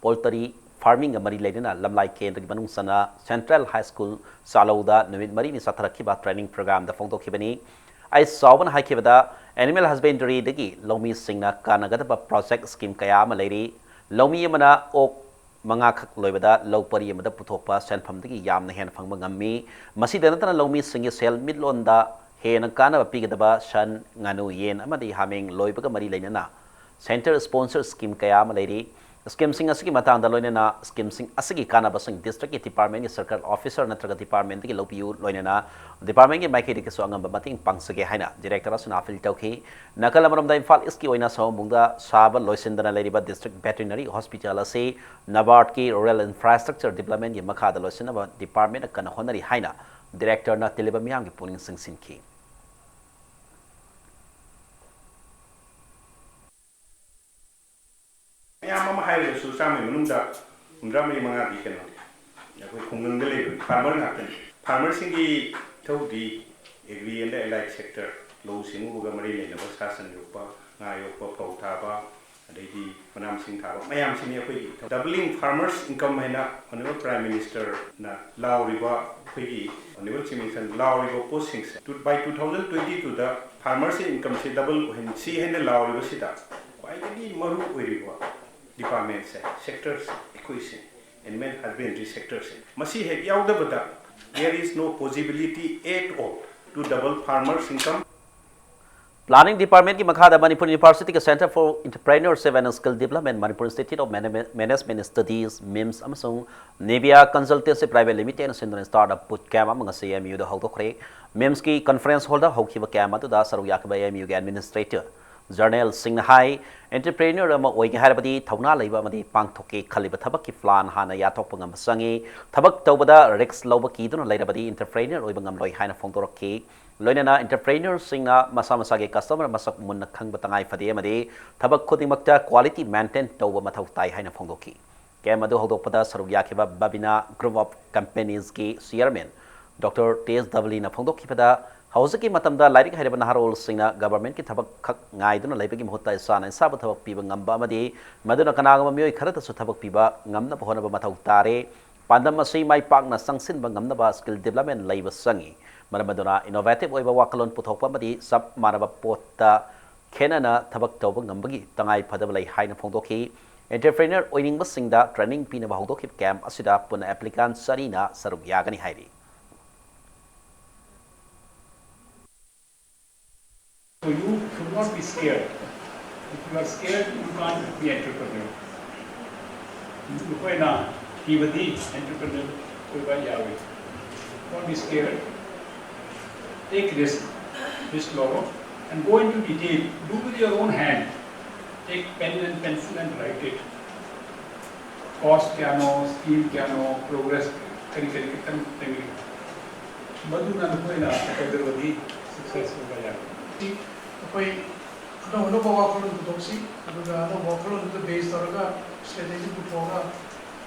Poultry Farmingꯒ ꯃꯔꯤ ꯂꯩꯅꯅ ꯂꯝꯂꯥꯏ ꯀꯦꯟꯗ꯭ꯔꯒꯤ ꯃꯅꯨꯡ ꯆꯟꯅ Central High School ꯆꯥꯂꯧꯗ ꯅꯨꯃꯤꯠ ꯃꯔꯤꯅꯤ ꯆꯠꯊꯔꯛꯈꯤꯕ training programꯗ ꯐꯣꯡꯗꯣꯛꯈꯤꯕꯅꯤ꯫ ꯑꯩ ꯆꯥꯎꯕꯅ ꯍꯥꯏꯈꯤꯕꯗ, ꯑꯦꯅꯤꯃꯦꯜ ꯍꯁꯕꯦꯟꯗꯔꯤꯗꯒꯤ ꯂꯧꯃꯤꯁꯤꯡꯅ ꯀꯥꯟꯅꯒꯗꯕ ꯄ꯭ꯔꯣꯖꯦꯛ ꯁ꯭ꯀꯤꯝ ꯀꯌꯥ ꯑꯃ ꯂꯩꯔꯤ꯫ ꯂꯧꯃꯤ ꯑꯃꯅ ꯑꯣꯛ ꯃꯉꯥꯈꯛ ꯂꯣꯏꯕꯗ ꯂꯧ ꯄꯔꯤ ꯑꯃꯗ ꯄꯨꯊꯣꯛꯄ ꯁꯦꯟꯐꯝꯗꯒꯤ ꯌꯥꯝꯅ ꯍꯦꯟꯅ ꯐꯪꯕ ꯉꯝꯃꯤ꯫ ꯃꯁꯤꯗ ꯅꯠꯇꯅ ꯂꯧꯃꯤꯁꯤꯡꯒꯤ ꯁꯦꯜꯃꯤꯠꯂꯣꯟꯗ ꯍꯦꯟꯅ ꯀꯥꯟꯅꯕ ꯄꯤꯒꯗꯕ ꯁꯟ, ꯉꯥꯅꯨ, ꯌꯦꯟ ꯑꯃꯗꯤ ꯍꯥꯃꯦꯡ ꯂꯣꯏꯕꯒ ꯃꯔꯤ ꯂꯩꯅꯅ ꯁꯦꯟꯇꯔ ꯁ꯭ꯄꯣꯟꯁꯔ ꯁ꯭ꯀꯤꯝ ꯀꯌꯥ ꯑꯃ ꯂꯩꯔꯤ꯫ ꯁ꯭ꯀꯤꯝꯁꯤꯡ ꯑꯁꯤꯒꯤ ꯃꯇꯥꯡꯗ ꯂꯣꯏꯅꯅ ꯁ꯭ꯀꯤꯝꯁꯤꯡ ꯑꯁꯤꯒꯤ ꯀꯥꯟꯅꯕꯁꯤꯡ ꯗꯤꯁꯇ꯭ꯔꯤꯛꯀꯤ ꯗꯤꯄꯥꯔꯠꯃꯦꯟꯒꯤ ꯁꯔꯀꯜ ꯑꯣꯐꯤꯁꯔ ꯅꯠꯇ꯭ꯔꯒ ꯗꯤꯄꯥꯔꯠꯃꯦꯟꯗꯒꯤ ꯂꯧꯕꯤꯌꯨ, ꯂꯣꯏꯅꯅ ꯗꯤꯄꯥꯔꯠꯃꯦꯟꯒꯤ ꯃꯥꯏꯀꯩꯗꯒꯤꯁꯨ ꯑꯉꯝꯕ ꯃꯇꯦꯡ ꯄꯥꯡꯖꯒꯦ ꯍꯥꯏꯅ ꯗꯤꯔꯦꯛꯇꯔ ꯑꯁꯤꯅ ꯑꯥꯄꯤꯜ ꯇꯧꯈꯤ꯫ ꯅꯥꯀꯜ ꯑꯃꯔꯣꯝꯗ ꯏꯝꯐꯥꯜ ꯏꯁꯀꯤ ꯑꯣꯏꯅ ꯁꯑꯣꯝꯕꯨꯡꯗ ꯁꯥꯕ ꯂꯣꯏꯁꯤꯟꯗꯅ ꯂꯩꯔꯤꯕ ꯗꯤꯁꯇ꯭ꯔꯤꯛ ꯚꯦꯇꯦꯔꯤꯅꯔꯤ ꯍꯣꯁꯄꯤꯇꯥꯜ ꯑꯁꯤ ꯅꯕꯥꯔꯗꯀꯤ ꯔꯨꯔꯦꯜ ꯏꯟꯐ꯭ꯔꯥꯁ꯭ꯇ꯭ꯔꯛꯆꯔ ꯗꯤꯕ꯭ꯂꯞꯃꯦꯟꯒꯤ ꯃꯈꯥꯗ ꯂꯣꯏꯁꯤꯟꯅꯕ ꯗꯤꯄꯥꯔꯠꯃꯦꯟꯅ ꯀꯟꯅ ꯍꯣꯠꯅꯔꯤ ꯍꯥꯏꯅ ꯗꯤꯔꯦꯛꯇꯔꯅ ꯇꯤꯜꯂꯤꯕ ꯃꯤꯌꯥꯝꯒꯤ ꯄꯨꯛꯅꯤꯡ ꯆꯤꯡꯁꯤꯟꯈꯤ꯫ ꯃꯌꯥꯝ ꯑꯃ ꯍꯥꯏꯔꯒꯁꯨ ꯆꯥꯝꯃꯒꯤ ꯃꯅꯨꯡꯗ ꯍꯨꯝꯗ꯭ꯔꯥ ꯃꯔꯤ ꯃꯉꯥꯗꯤ ꯀꯩꯅꯣꯅꯤ, ꯑꯩꯈꯣꯏ ꯈꯨꯡꯒꯪꯗ ꯂꯩꯕ ꯐꯥꯔꯃꯔ ꯉꯥꯛꯇꯅꯤ꯫ ꯐꯥꯔꯃꯔꯁꯤꯡꯒꯤ ꯏꯊꯧꯗꯤ agri and allied sector, ꯂꯧꯎ ꯁꯤꯡꯎꯕꯒ ꯃꯔꯤ ꯂꯩꯅꯕ ꯁꯥ ꯁꯟ ꯌꯣꯛꯄ, ꯉꯥ ꯌꯣꯛꯄ, ꯐꯧ ꯊꯥꯕ, ꯑꯗꯩꯗꯤ ꯃꯅꯥ ꯃꯁꯤꯡ ꯊꯥꯕ ꯃꯌꯥꯝꯁꯤꯅꯤ ꯑꯩꯈꯣꯏꯒꯤ ꯏꯊꯧ꯫ Doubling farmers income ꯍꯥꯏꯅ Honourable Prime Ministerꯅ ꯂꯥꯎꯔꯤꯕ, ꯑꯩꯈꯣꯏꯒꯤ Honourable Chief Minister ꯂꯥꯎꯔꯤꯕ ꯄꯣꯠꯁꯤꯡꯁꯦ, two-, by two thousand twenty twoꯗ farmersꯀꯤ incomeꯁꯦ double ꯑꯣꯏꯍꯟꯁꯤ ꯍꯥꯏꯅ ꯂꯥꯎꯔꯤꯕꯁꯤꯗ ꯈ꯭ꯋꯥꯏꯗꯒꯤ ꯃꯔꯨ ꯑꯣꯏꯔꯤꯕ departmentꯁꯦ, sectorꯁꯦ ꯑꯩꯈꯣꯏꯁꯦ, animal husbandry sectorꯁꯦ꯫ ꯃꯁꯤ ꯍꯦꯛ ꯌꯥꯎꯗꯕꯗ there is no possibility at all to double farmers income. Planning Departmentꯀꯤ ꯃꯈꯥꯗ Manipur Universityꯒꯤ Centre for Entrepreneurship and Skill Development, Manipur Institute of Management Studies, MIMS, ꯑꯃꯁꯨꯡ Nivea Consultancy Private Limitedꯅ ꯁꯤꯟꯗꯨꯅ startup boot camp ꯑꯃ ꯉꯁꯤ MUꯗ ꯍꯧꯗꯣꯛꯈ꯭ꯔꯦ꯫ MIMSꯀꯤ conference hallꯗ ꯍꯧꯈꯤꯕ camp ꯑꯗꯨꯗ ꯁꯔꯨꯛ ꯌꯥꯈꯤꯕ MUꯒꯤ administrator ꯖꯔꯅꯦꯜꯁꯤꯡꯅ ꯍꯥꯏ, entrepreneur ꯑꯃ ꯑꯣꯏꯒꯦ ꯍꯥꯏꯔꯕꯗꯤ ꯊꯧꯅꯥ ꯂꯩꯕ ꯑꯃꯗꯤ ꯄꯥꯡꯊꯣꯛꯀꯦ ꯈꯜꯂꯤꯕ ꯊꯕꯛꯀꯤ plan ꯍꯥꯟꯅ ꯌꯥꯊꯣꯛꯄ ꯉꯝꯕ ꯆꯪꯏ꯫ ꯊꯕꯛ ꯇꯧꯕꯗ risk ꯂꯧꯕ ꯀꯤꯗꯨꯅ ꯂꯩꯔꯕꯗꯤ entrepreneur ꯑꯣꯏꯕ ꯉꯝꯂꯣꯏ ꯍꯥꯏꯅ ꯐꯣꯡꯗꯣꯔꯛꯈꯤ꯫ ꯂꯣꯏꯅꯅ entrepreneurꯁꯤꯡꯅ ꯃꯁꯥ ꯃꯁꯥꯒꯤ customer ꯃꯁꯛ ꯃꯨꯟꯅ ꯈꯪꯕ ꯇꯉꯥꯏ ꯐꯗꯦ ꯑꯃꯗꯤ ꯊꯕꯛ ꯈꯨꯗꯤꯡꯃꯛꯇ quality maintain ꯇꯧꯕ ꯃꯊꯧ ꯇꯥꯏ ꯍꯥꯏꯅ ꯐꯣꯡꯗꯣꯛꯈꯤ꯫ Camp ꯑꯗꯨ ꯍꯧꯗꯣꯛꯄꯗ ꯁꯔꯨꯛ ꯌꯥꯈꯤꯕ Babina Group of Companiesꯀꯤ chairman Doctor Tej Davliꯅ ꯐꯣꯡꯗꯣꯛꯈꯤꯕꯗ, ꯍꯧꯖꯤꯛꯀꯤ ꯃꯇꯝꯗ ꯂꯥꯏꯔꯤꯛ ꯍꯩꯔꯕ ꯅꯍꯥꯔꯣꯜꯁꯤꯡꯅ governmentꯀꯤ ꯊꯕꯛ ꯈꯛ ꯉꯥꯏꯗꯨꯅ ꯂꯩꯕꯒꯤ ꯃꯍꯨꯠꯇ ꯏꯁꯥꯅ ꯏꯁꯥꯕꯨ ꯊꯕꯛ ꯄꯤꯕ ꯉꯝꯕ ꯑꯃꯗꯤ ꯃꯗꯨꯅ ꯀꯅꯥꯒꯨꯝꯕ ꯃꯤꯑꯣꯏ ꯈꯔꯗꯁꯨ ꯊꯕꯛ ꯄꯤꯕ ꯉꯝꯅꯕ ꯍꯣꯠꯅꯕ ꯃꯊꯧ ꯇꯥꯔꯦ꯫ ꯄꯥꯟꯗꯝ ꯑꯁꯤ ꯃꯥꯏ ꯄꯥꯛꯅ ꯆꯪꯁꯤꯟꯕ ꯉꯝꯅꯕ skill development ꯂꯩꯕ ꯆꯪꯏ꯫ ꯃꯔꯝ ꯑꯗꯨꯅ innovative ꯑꯣꯏꯕ ꯋꯥꯈꯜꯂꯣꯟ ꯄꯨꯊꯣꯛꯄ ꯑꯃꯗꯤ ꯆꯞ ꯃꯥꯟꯅꯕ ꯄꯣꯠꯇ ꯈꯦꯠꯅꯅ ꯊꯕꯛ ꯇꯧꯕ ꯉꯝꯕꯒꯤ ꯇꯉꯥꯏ ꯐꯗꯕ ꯂꯩ ꯍꯥꯏꯅ ꯐꯣꯡꯗꯣꯛꯈꯤ꯫ Entrepreneur ꯑꯣꯏꯅꯤꯡꯕꯁꯤꯡꯗ training ꯄꯤꯅꯕ ꯍꯧꯗꯣꯛꯈꯤꯕ camp ꯑꯁꯤꯗ ꯄꯨꯟꯅ applicant ꯆꯅꯤꯅ ꯁꯔꯨꯛ ꯌꯥꯒꯅꯤ ꯍꯥꯏꯔꯤ꯫ So you should not be scared. If you are scared, you can't be entrepreneur. ꯅꯈꯣꯏꯅ ꯀꯤꯕꯗꯤ entrepreneur ꯑꯣꯏꯕ ꯌꯥꯔꯣꯏ꯫ Don't be scared. Take risk. Risk ꯂꯧꯔꯣ and go into detail. Do with your own hand. Take pen and pencil and write it. Cost ꯀꯌꯥꯅꯣ, scheme ꯀꯌꯥꯅꯣ, progress ꯀꯔꯤ ꯀꯔꯤ ꯈꯤꯇꯪ ꯇꯦꯡꯉꯤ꯫ ꯃꯗꯨꯅ ꯅꯈꯣꯏꯅ ꯇꯧꯖꯔꯕꯗꯤ success ꯑꯣꯏꯕ ꯌꯥꯏ꯫ ꯑꯩꯈꯣꯏ ꯑꯅꯧ ꯑꯅꯧꯕ ꯋꯥꯈꯜꯂꯣꯟ ꯄꯨꯊꯣꯛꯁꯤ, ꯑꯗꯨꯒ ꯑꯅꯧꯕ ꯋꯥꯈꯜꯂꯣꯟꯗꯨꯗ base ꯇꯧꯔꯒ strategy ꯄꯨꯊꯣꯛꯑꯒ,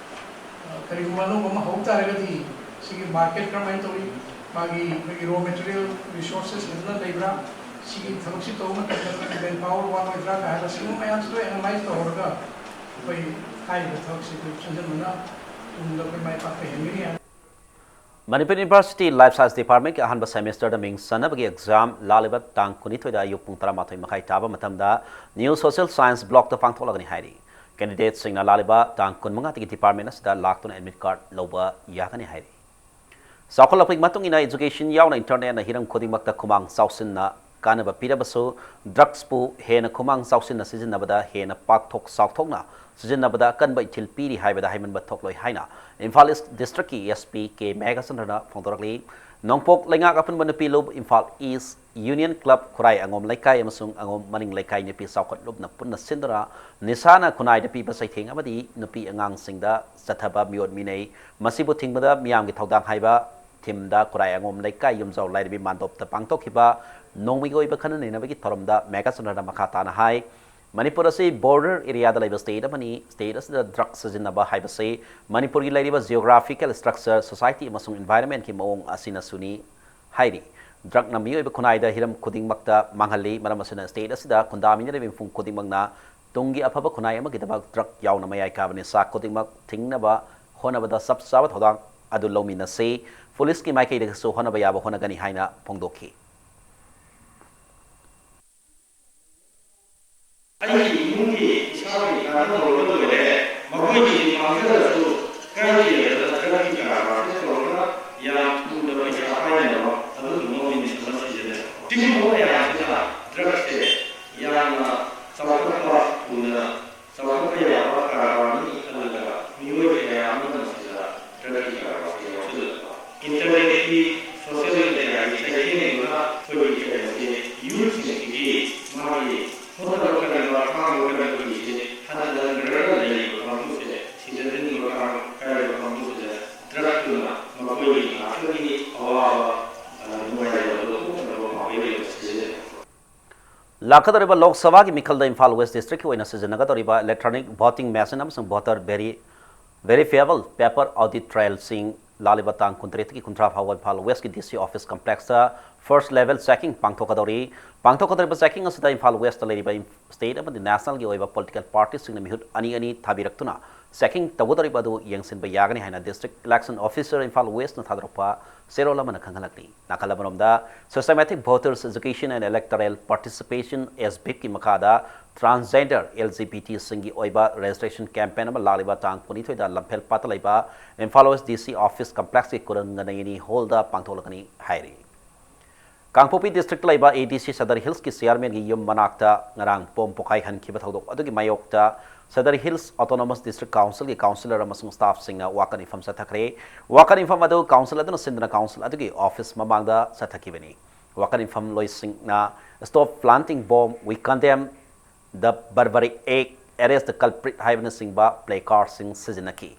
ꯑ, ꯀꯔꯤꯒꯨꯝꯕ ꯑꯅꯧꯕ ꯑꯃ ꯍꯧ ꯇꯥꯔꯒꯗꯤ ꯁꯤꯒꯤ market ꯀꯔꯝꯍꯥꯏꯅ ꯇꯧꯔꯤ, ꯃꯥꯒꯤ ꯑꯩꯈꯣꯏꯒꯤ raw material resources ꯐꯖꯅ ꯂꯩꯕ꯭ꯔꯥ, ꯁꯤꯒꯤ ꯊꯕꯛꯁꯤ ꯇꯧꯕ ꯃꯇꯝꯗ ꯑꯩꯈꯣꯏꯒꯤ manpower ꯋꯥꯠꯂꯣꯏꯗ꯭ꯔꯥ ꯀꯥꯏ ꯍꯥꯏꯕ ꯁꯤꯒꯨꯝꯕ ꯃꯌꯥꯝꯁꯤ ꯂꯣꯏ analyze ꯇꯧꯔꯒ ꯑꯩꯈꯣꯏ ꯍꯥꯏꯔꯤꯕ ꯊꯕꯛꯁꯤ ꯑꯩꯈꯣꯏ ꯆꯪꯁꯤꯟꯕꯅ ꯇꯨꯡꯗ ꯑꯩꯈꯣꯏ ꯃꯥꯏ ꯄꯥꯛꯄ ꯍꯦꯟꯒꯅꯤ ꯍꯥꯏꯕ꯫ Manipur University Life Science Department ꯀꯤ ꯑꯍꯥꯟꯕ semester ꯗ ꯃꯤꯡ ꯆꯟꯅꯕꯒꯤ exam ꯂꯥꯛꯂꯤꯕ ꯇꯥꯡ ꯀꯨꯟꯅꯤꯊꯣꯏꯗ ꯑꯌꯨꯛ ꯄꯨꯡ ꯇꯔꯥꯃꯥꯊꯣꯏ ꯃꯈꯥꯏ ꯇꯥꯕ ꯃꯇꯝꯗ New Social Science block ꯇ ꯄꯥꯡꯊꯣꯛꯂꯒꯅꯤ ꯍꯥꯏꯔꯤ꯫ Candidate ꯁꯤꯡꯅ ꯂꯥꯛꯂꯤꯕ ꯇꯥꯡ ꯀꯨꯟꯃꯉꯥꯗꯒꯤ department ꯑꯁꯤꯗ ꯂꯥꯛꯇꯨꯅ admit card ꯂꯧꯕ ꯌꯥꯒꯅꯤ ꯍꯥꯏꯔꯤ꯫ ꯆꯥꯎꯈꯠꯂꯛꯄꯒꯤ ꯃꯇꯨꯡ ꯏꯟꯅ education ꯌꯥꯎꯅ internet ꯅ ꯍꯤꯔꯝ ꯈꯨꯗꯤꯡꯃꯛꯇ ꯈꯨꯃꯥꯡ ꯆꯥꯎꯁꯤꯟꯅ ꯀꯥꯟꯅꯕ ꯄꯤꯔꯕꯁꯨ, drugs ꯄꯨ ꯍꯦꯟꯅ ꯈꯨꯃꯥꯡ ꯆꯥꯎꯁꯤꯟꯅ ꯁꯤꯖꯤꯟꯅꯕꯗ ꯍꯦꯟꯅ ꯄꯥꯛꯊꯣꯛ ꯆꯥꯎꯊꯣꯛꯅ ꯁꯤꯖꯤꯟꯅꯕꯗ ꯑꯀꯟꯕ ꯏꯊꯤꯜ ꯄꯤꯔꯤ ꯍꯥꯏꯕꯗ ꯍꯥꯏꯃꯟꯕ ꯊꯣꯛꯂꯣꯏ ꯍꯥꯏꯅ ꯏꯝꯐꯥꯜ East district ꯀꯤ SP ꯀꯦ ꯃꯦꯘꯆꯟꯗ꯭ꯔꯅ ꯐꯣꯡꯗꯣꯔꯛꯂꯤ꯫ ꯅꯣꯡꯄꯣꯛ ꯂꯩꯉꯥꯛ ꯑꯄꯨꯟꯕ ꯅꯨꯄꯤ ꯂꯨꯞ, ꯏꯝꯐꯥꯜ East Union Club, ꯈꯨꯔꯥꯏ ꯑꯉꯣꯝ ꯂꯩꯀꯥꯏ ꯑꯃꯁꯨꯡ ꯑꯉꯣꯝ ꯃꯅꯤꯡ ꯂꯩꯀꯥꯏ ꯅꯨꯄꯤ ꯆꯥꯎꯈꯠ ꯂꯨꯞꯅ ꯄꯨꯟꯅ ꯁꯤꯟꯗꯨꯅ ꯅꯤꯁꯥꯅ ꯈꯨꯟꯅꯥꯏꯗ ꯄꯤꯕ ꯆꯩꯊꯦꯡ ꯑꯃꯗꯤ ꯅꯨꯄꯤ ꯑꯉꯥꯡꯁꯤꯡꯗ ꯆꯠꯊꯕ ꯃꯤꯑꯣꯠ ꯃꯤꯅꯩ, ꯃꯁꯤꯕꯨ ꯊꯤꯡꯕꯗ ꯃꯤꯌꯥꯝꯒꯤ ꯊꯧꯗꯥꯡ ꯍꯥꯏꯕ theme ꯗ ꯈꯨꯔꯥꯏ ꯑꯉꯣꯝ ꯂꯩꯀꯥꯏ ꯌꯨꯝꯖꯥꯎ ꯂꯥꯏꯔꯦꯝꯕꯤ ꯃꯥꯟꯗꯣꯞꯇ ꯄꯥꯡꯊꯣꯛꯈꯤꯕ ꯅꯣꯡꯃꯒꯤ ꯑꯣꯏꯕ ꯈꯟꯅ ꯅꯩꯅꯕꯒꯤ ꯊꯧꯔꯝꯗ ꯃꯦꯘꯆꯟꯗ꯭ꯔꯅ ꯃꯈꯥ ꯇꯥꯅ ꯍꯥꯏ, ꯃꯅꯤꯄꯨꯔ ꯑꯁꯤ border area ꯗ ꯂꯩꯕ state ꯑꯃꯅꯤ꯫ State ꯑꯁꯤꯗ drug ꯁꯤꯖꯤꯟꯅꯕ ꯍꯥꯏꯕꯁꯤ ꯃꯅꯤꯄꯨꯔꯒꯤ ꯂꯩꯔꯤꯕ geographical structure, society ꯑꯃꯁꯨꯡ environment ꯀꯤ ꯃꯑꯣꯡ ꯑꯁꯤꯅꯁꯨꯅꯤ ꯍꯥꯏꯔꯤ꯫ Drug ꯅ ꯃꯤꯑꯣꯏꯕ ꯈꯨꯟꯅꯥꯏꯗ ꯍꯤꯔꯝ ꯈꯨꯗꯤꯡꯃꯛꯇ ꯃꯥꯡꯍꯜꯂꯤ꯫ ꯃꯔꯝ ꯑꯁꯤꯅ state ꯑꯁꯤꯗ ꯈꯨꯟꯗꯥꯃꯤꯟꯅꯔꯤꯕ ꯃꯤꯄꯨꯝ ꯈꯨꯗꯤꯡꯃꯛꯅ ꯇꯨꯡꯒꯤ ꯑꯐꯕ ꯈꯨꯟꯅꯥꯏ ꯑꯃꯒꯤꯗꯃꯛ drug ꯌꯥꯎꯅ ꯃꯌꯥꯏ ꯀꯥꯕ ꯅꯤꯁꯥ ꯈꯨꯗꯤꯡꯃꯛ ꯊꯤꯡꯅꯕ ꯍꯣꯠꯅꯕꯗ ꯆꯞ ꯆꯥꯕ ꯊꯧꯗꯥꯡ ꯑꯗꯨ ꯂꯧꯃꯤꯟꯅꯁꯤ꯫ ꯄꯨꯂꯤꯁꯀꯤ ꯃꯥꯏꯀꯩꯗꯒꯤꯁꯨ ꯍꯣꯠꯅꯕ ꯌꯥꯕ ꯍꯣꯠꯅꯒꯅꯤ ꯍꯥꯏꯅ ꯐꯣꯡꯗꯣꯛꯈꯤ꯫ ꯑꯩꯒꯤ ꯏꯃꯨꯡꯒꯤ ꯏꯁꯥꯒꯤ ꯀꯥꯟꯅꯕ ꯂꯣꯏꯔꯦ꯫ ꯃꯈꯣꯏꯒꯤꯗꯤ ꯃꯥꯡꯖꯔꯁꯨ ꯀꯥꯏꯗꯦꯗꯅ ꯗ꯭ꯔꯒꯀꯤ ꯀꯔꯕꯥꯔꯁꯦ ꯇꯧꯔꯒ ꯌꯥꯝ ꯊꯨꯅ ꯄꯩꯁꯥ ꯄꯥꯏꯅꯕ ꯑꯗꯨꯒꯨꯝꯕ ꯃꯤꯅꯤꯁ ꯑꯃ ꯁꯤꯖꯤꯟꯅꯩ꯫ ꯁꯤꯒꯨꯝꯕ ꯃꯌꯥꯝꯁꯤꯅ ꯗ꯭ꯔꯒꯁꯦ ꯌꯥꯝꯅ ꯆꯥꯎꯈꯠꯄ ꯊꯨꯅ ꯆꯥꯎꯈꯠꯄ ꯌꯥꯕ ꯀꯔꯕꯥꯔꯅꯤ ꯈꯜꯂꯒ ꯃꯤꯑꯣꯏ ꯀꯌꯥ ꯑꯃꯅ ꯃꯁꯤꯗ ꯗ꯭ꯔꯒꯀꯤ ꯀꯔꯕꯥꯔꯁꯤ ꯌꯥꯎꯁꯤꯜꯂꯛꯄ꯫ ꯏꯟꯇꯔꯅꯦꯠꯀꯤ, ꯁꯣꯁꯤꯌꯦꯜ ꯃꯤꯗꯤꯌꯥꯒꯤ ꯆꯩꯊꯦꯡꯗꯨꯅ ꯑꯩꯈꯣꯏꯒꯤ ꯀꯩꯅꯣꯁꯤ, ꯌꯨꯠꯁꯤꯡꯁꯤꯒꯤ ꯃꯥꯒꯤ ꯍꯣꯠꯅꯕ ꯀꯟꯕ, ꯈꯥꯡꯕ ꯀꯟꯕꯒꯤꯁꯦ ꯍꯟꯊꯅꯈ꯭ꯔꯒ ꯂꯩꯔꯤꯕ ꯀꯥꯡꯕꯨꯁꯦ, ꯁꯤꯗ ꯇꯤꯟꯕ ꯀꯥꯡ ꯀꯥꯏꯔꯤꯕ ꯀꯥꯡꯕꯨꯁꯤꯗ ꯗ꯭ꯔꯒꯇꯨꯅ ꯃꯈꯣꯏꯒꯤ ꯉꯥꯛꯇꯒꯤ ꯑꯋꯥꯕ, ꯑ, ꯅꯨꯡꯉꯥꯏꯇꯕꯗꯣ ꯀꯣꯛꯅꯕ ꯄꯥꯝꯕꯩ ꯑꯣꯏꯅ ꯁꯤꯖꯤꯟꯅꯩ꯫ ꯂꯥꯛꯀꯗꯧꯔꯤꯕ ꯂꯣꯛ ꯁꯚꯥꯒꯤ ꯃꯤꯈꯜꯗ ꯏꯝꯐꯥꯜ ꯋꯦꯁ ꯗꯤꯁꯇ꯭ꯔꯤꯛꯀꯤ ꯑꯣꯏꯅ ꯁꯤꯖꯤꯟꯅꯒꯗꯧꯔꯤꯕ ꯏꯂꯦꯛꯇ꯭ꯔꯣꯅꯤꯛ ꯚꯣꯇꯤꯡ ꯃꯦꯁꯤꯟ ꯑꯃꯁꯨꯡ ꯚꯣꯇꯔ ꯚꯦꯔꯤ-, ꯚꯦꯔꯤꯐꯤꯌꯦꯕꯜ ꯄꯦꯄꯔ ꯑꯣꯗꯤꯠ ꯇ꯭ꯔꯦꯜꯁꯤꯡ ꯂꯥꯛꯂꯤꯕ ꯇꯥꯡ ꯀꯨꯟꯇꯔꯦꯠꯇꯒꯤ ꯀꯨꯟꯊ꯭ꯔꯥ ꯐꯥꯎꯕ ꯏꯝꯐꯥꯜ ꯋꯦꯁꯀꯤ ꯗꯤ ꯁꯤ ꯑꯣꯐꯤꯁ ꯀꯝꯄ꯭ꯂꯦꯛꯁꯇ ꯐꯥꯔꯁ ꯂꯦꯚꯦꯜ ꯆꯦꯀꯤꯡ ꯄꯥꯡꯊꯣꯛꯀꯗꯧꯔꯤ꯫ ꯄꯥꯡꯊꯣꯛꯀꯗꯧꯔꯤꯕ ꯆꯦꯀꯤꯡ ꯑꯁꯤꯗ ꯏꯝꯐꯥꯜ ꯋꯦꯁꯇ ꯂꯩꯔꯤꯕ ꯏꯝ-, ꯁ꯭ꯇꯦꯠ ꯑꯃꯗꯤ ꯅꯦꯁꯅꯦꯜꯒꯤ ꯑꯣꯏꯕ ꯄꯣꯂꯤꯇꯤꯀꯦꯜ ꯄꯥꯔꯇꯤꯁꯤꯡꯅ ꯃꯤꯍꯨꯠ ꯑꯅꯤ ꯑꯅꯤ ꯊꯥꯕꯤꯔꯛꯇꯨꯅ ꯆꯦꯀꯤꯡ ꯇꯧꯒꯗꯧꯔꯤꯕ ꯑꯗꯨ ꯌꯦꯡꯁꯤꯟꯕ ꯌꯥꯒꯅꯤ ꯍꯥꯏꯅ ꯗꯤꯁꯇ꯭ꯔꯤꯛ ꯏꯂꯦꯛꯁꯟ ꯑꯣꯐꯤꯁꯔ ꯏꯝꯐꯥꯜ ꯋꯦꯁꯅ ꯊꯥꯗꯣꯔꯛꯄ ꯆꯦꯔꯣꯜ ꯑꯃꯅ ꯈꯪꯍꯜꯂꯛꯂꯤ꯫ ꯅꯥꯀꯜ ꯑꯃꯔꯣꯝꯗ, Systematic Voters Education and Electoral Participation, ꯑꯦꯁ ꯕꯤꯞꯀꯤ ꯃꯈꯥꯗ transgender, ꯑꯦꯜ ꯖꯤ ꯕꯤ ꯇꯤꯁꯤꯡꯒꯤ ꯑꯣꯏꯕ registration campaign ꯑꯃ ꯂꯥꯛꯂꯤꯕ ꯇꯥꯡ ꯀꯨꯟꯅꯤꯊꯣꯏꯗ ꯂꯝꯐꯦꯜ ꯄꯥꯠꯇ ꯂꯩꯕ Imphal west D C office ꯀꯝꯄ꯭ꯂꯦꯛꯁꯀꯤ ꯀꯣꯅꯨꯡ ꯉꯅꯩꯅꯤ ꯍꯣꯜꯗ ꯄꯥꯡꯊꯣꯛꯂꯒꯅꯤ ꯍꯥꯏꯔꯤ꯫ ꯀꯥꯡꯄꯣꯛꯄꯤ ꯗꯤꯁꯇ꯭ꯔꯤꯛꯇ ꯂꯩꯕ ꯑꯦ ꯗꯤ ꯁꯤ ꯁꯗꯔ ꯍꯤꯜꯁꯀꯤ ꯆꯤꯌꯥꯔꯃꯦꯟꯒꯤ ꯌꯨꯝ ꯃꯅꯥꯛꯇ ꯉꯔꯥꯡ ꯕꯣꯝ ꯄꯣꯈꯥꯏꯍꯟꯈꯤꯕ ꯊꯧꯗꯣꯛ ꯑꯗꯨꯒꯤ ꯃꯥꯌꯣꯛꯇ ꯁꯗꯔ ꯍꯤꯜꯁ ꯑꯣꯇꯣꯅꯣꯃꯁ ꯗꯤꯁꯇ꯭ꯔꯤꯛ ꯀꯥꯎꯟꯁꯤꯜꯒꯤ ꯀꯥꯎꯟꯁꯤꯂꯔ ꯑꯃꯁꯨꯡ ꯁ꯭ꯇꯥꯐꯁꯤꯡꯅ ꯋꯥꯀꯠ ꯃꯤꯐꯝ ꯆꯠꯊꯈ꯭ꯔꯦ꯫ ꯋꯥꯀꯠ ꯃꯤꯐꯝ ꯑꯗꯨ ꯀꯥꯎꯟꯁꯤꯜ ꯑꯗꯨꯅ ꯁꯤꯟꯗꯨꯅ ꯀꯥꯎꯟꯁꯤꯜ ꯑꯗꯨꯒꯤ ꯑꯣꯐꯤꯁ ꯃꯃꯥꯡꯗ ꯆꯠꯊꯈꯤꯕꯅꯤ꯫ ꯋꯥꯀꯠ ꯃꯤꯐꯝ ꯂꯣꯏꯁꯤꯡꯅ "Stop planting bomb, we condemn the barbaric act, arrest the culprit" ꯍꯥꯏꯕꯅꯆꯤꯡꯕ ꯄ꯭ꯂꯦ ꯀꯥꯔꯗꯁꯤꯡ ꯁꯤꯖꯤꯟꯅꯈꯤ꯫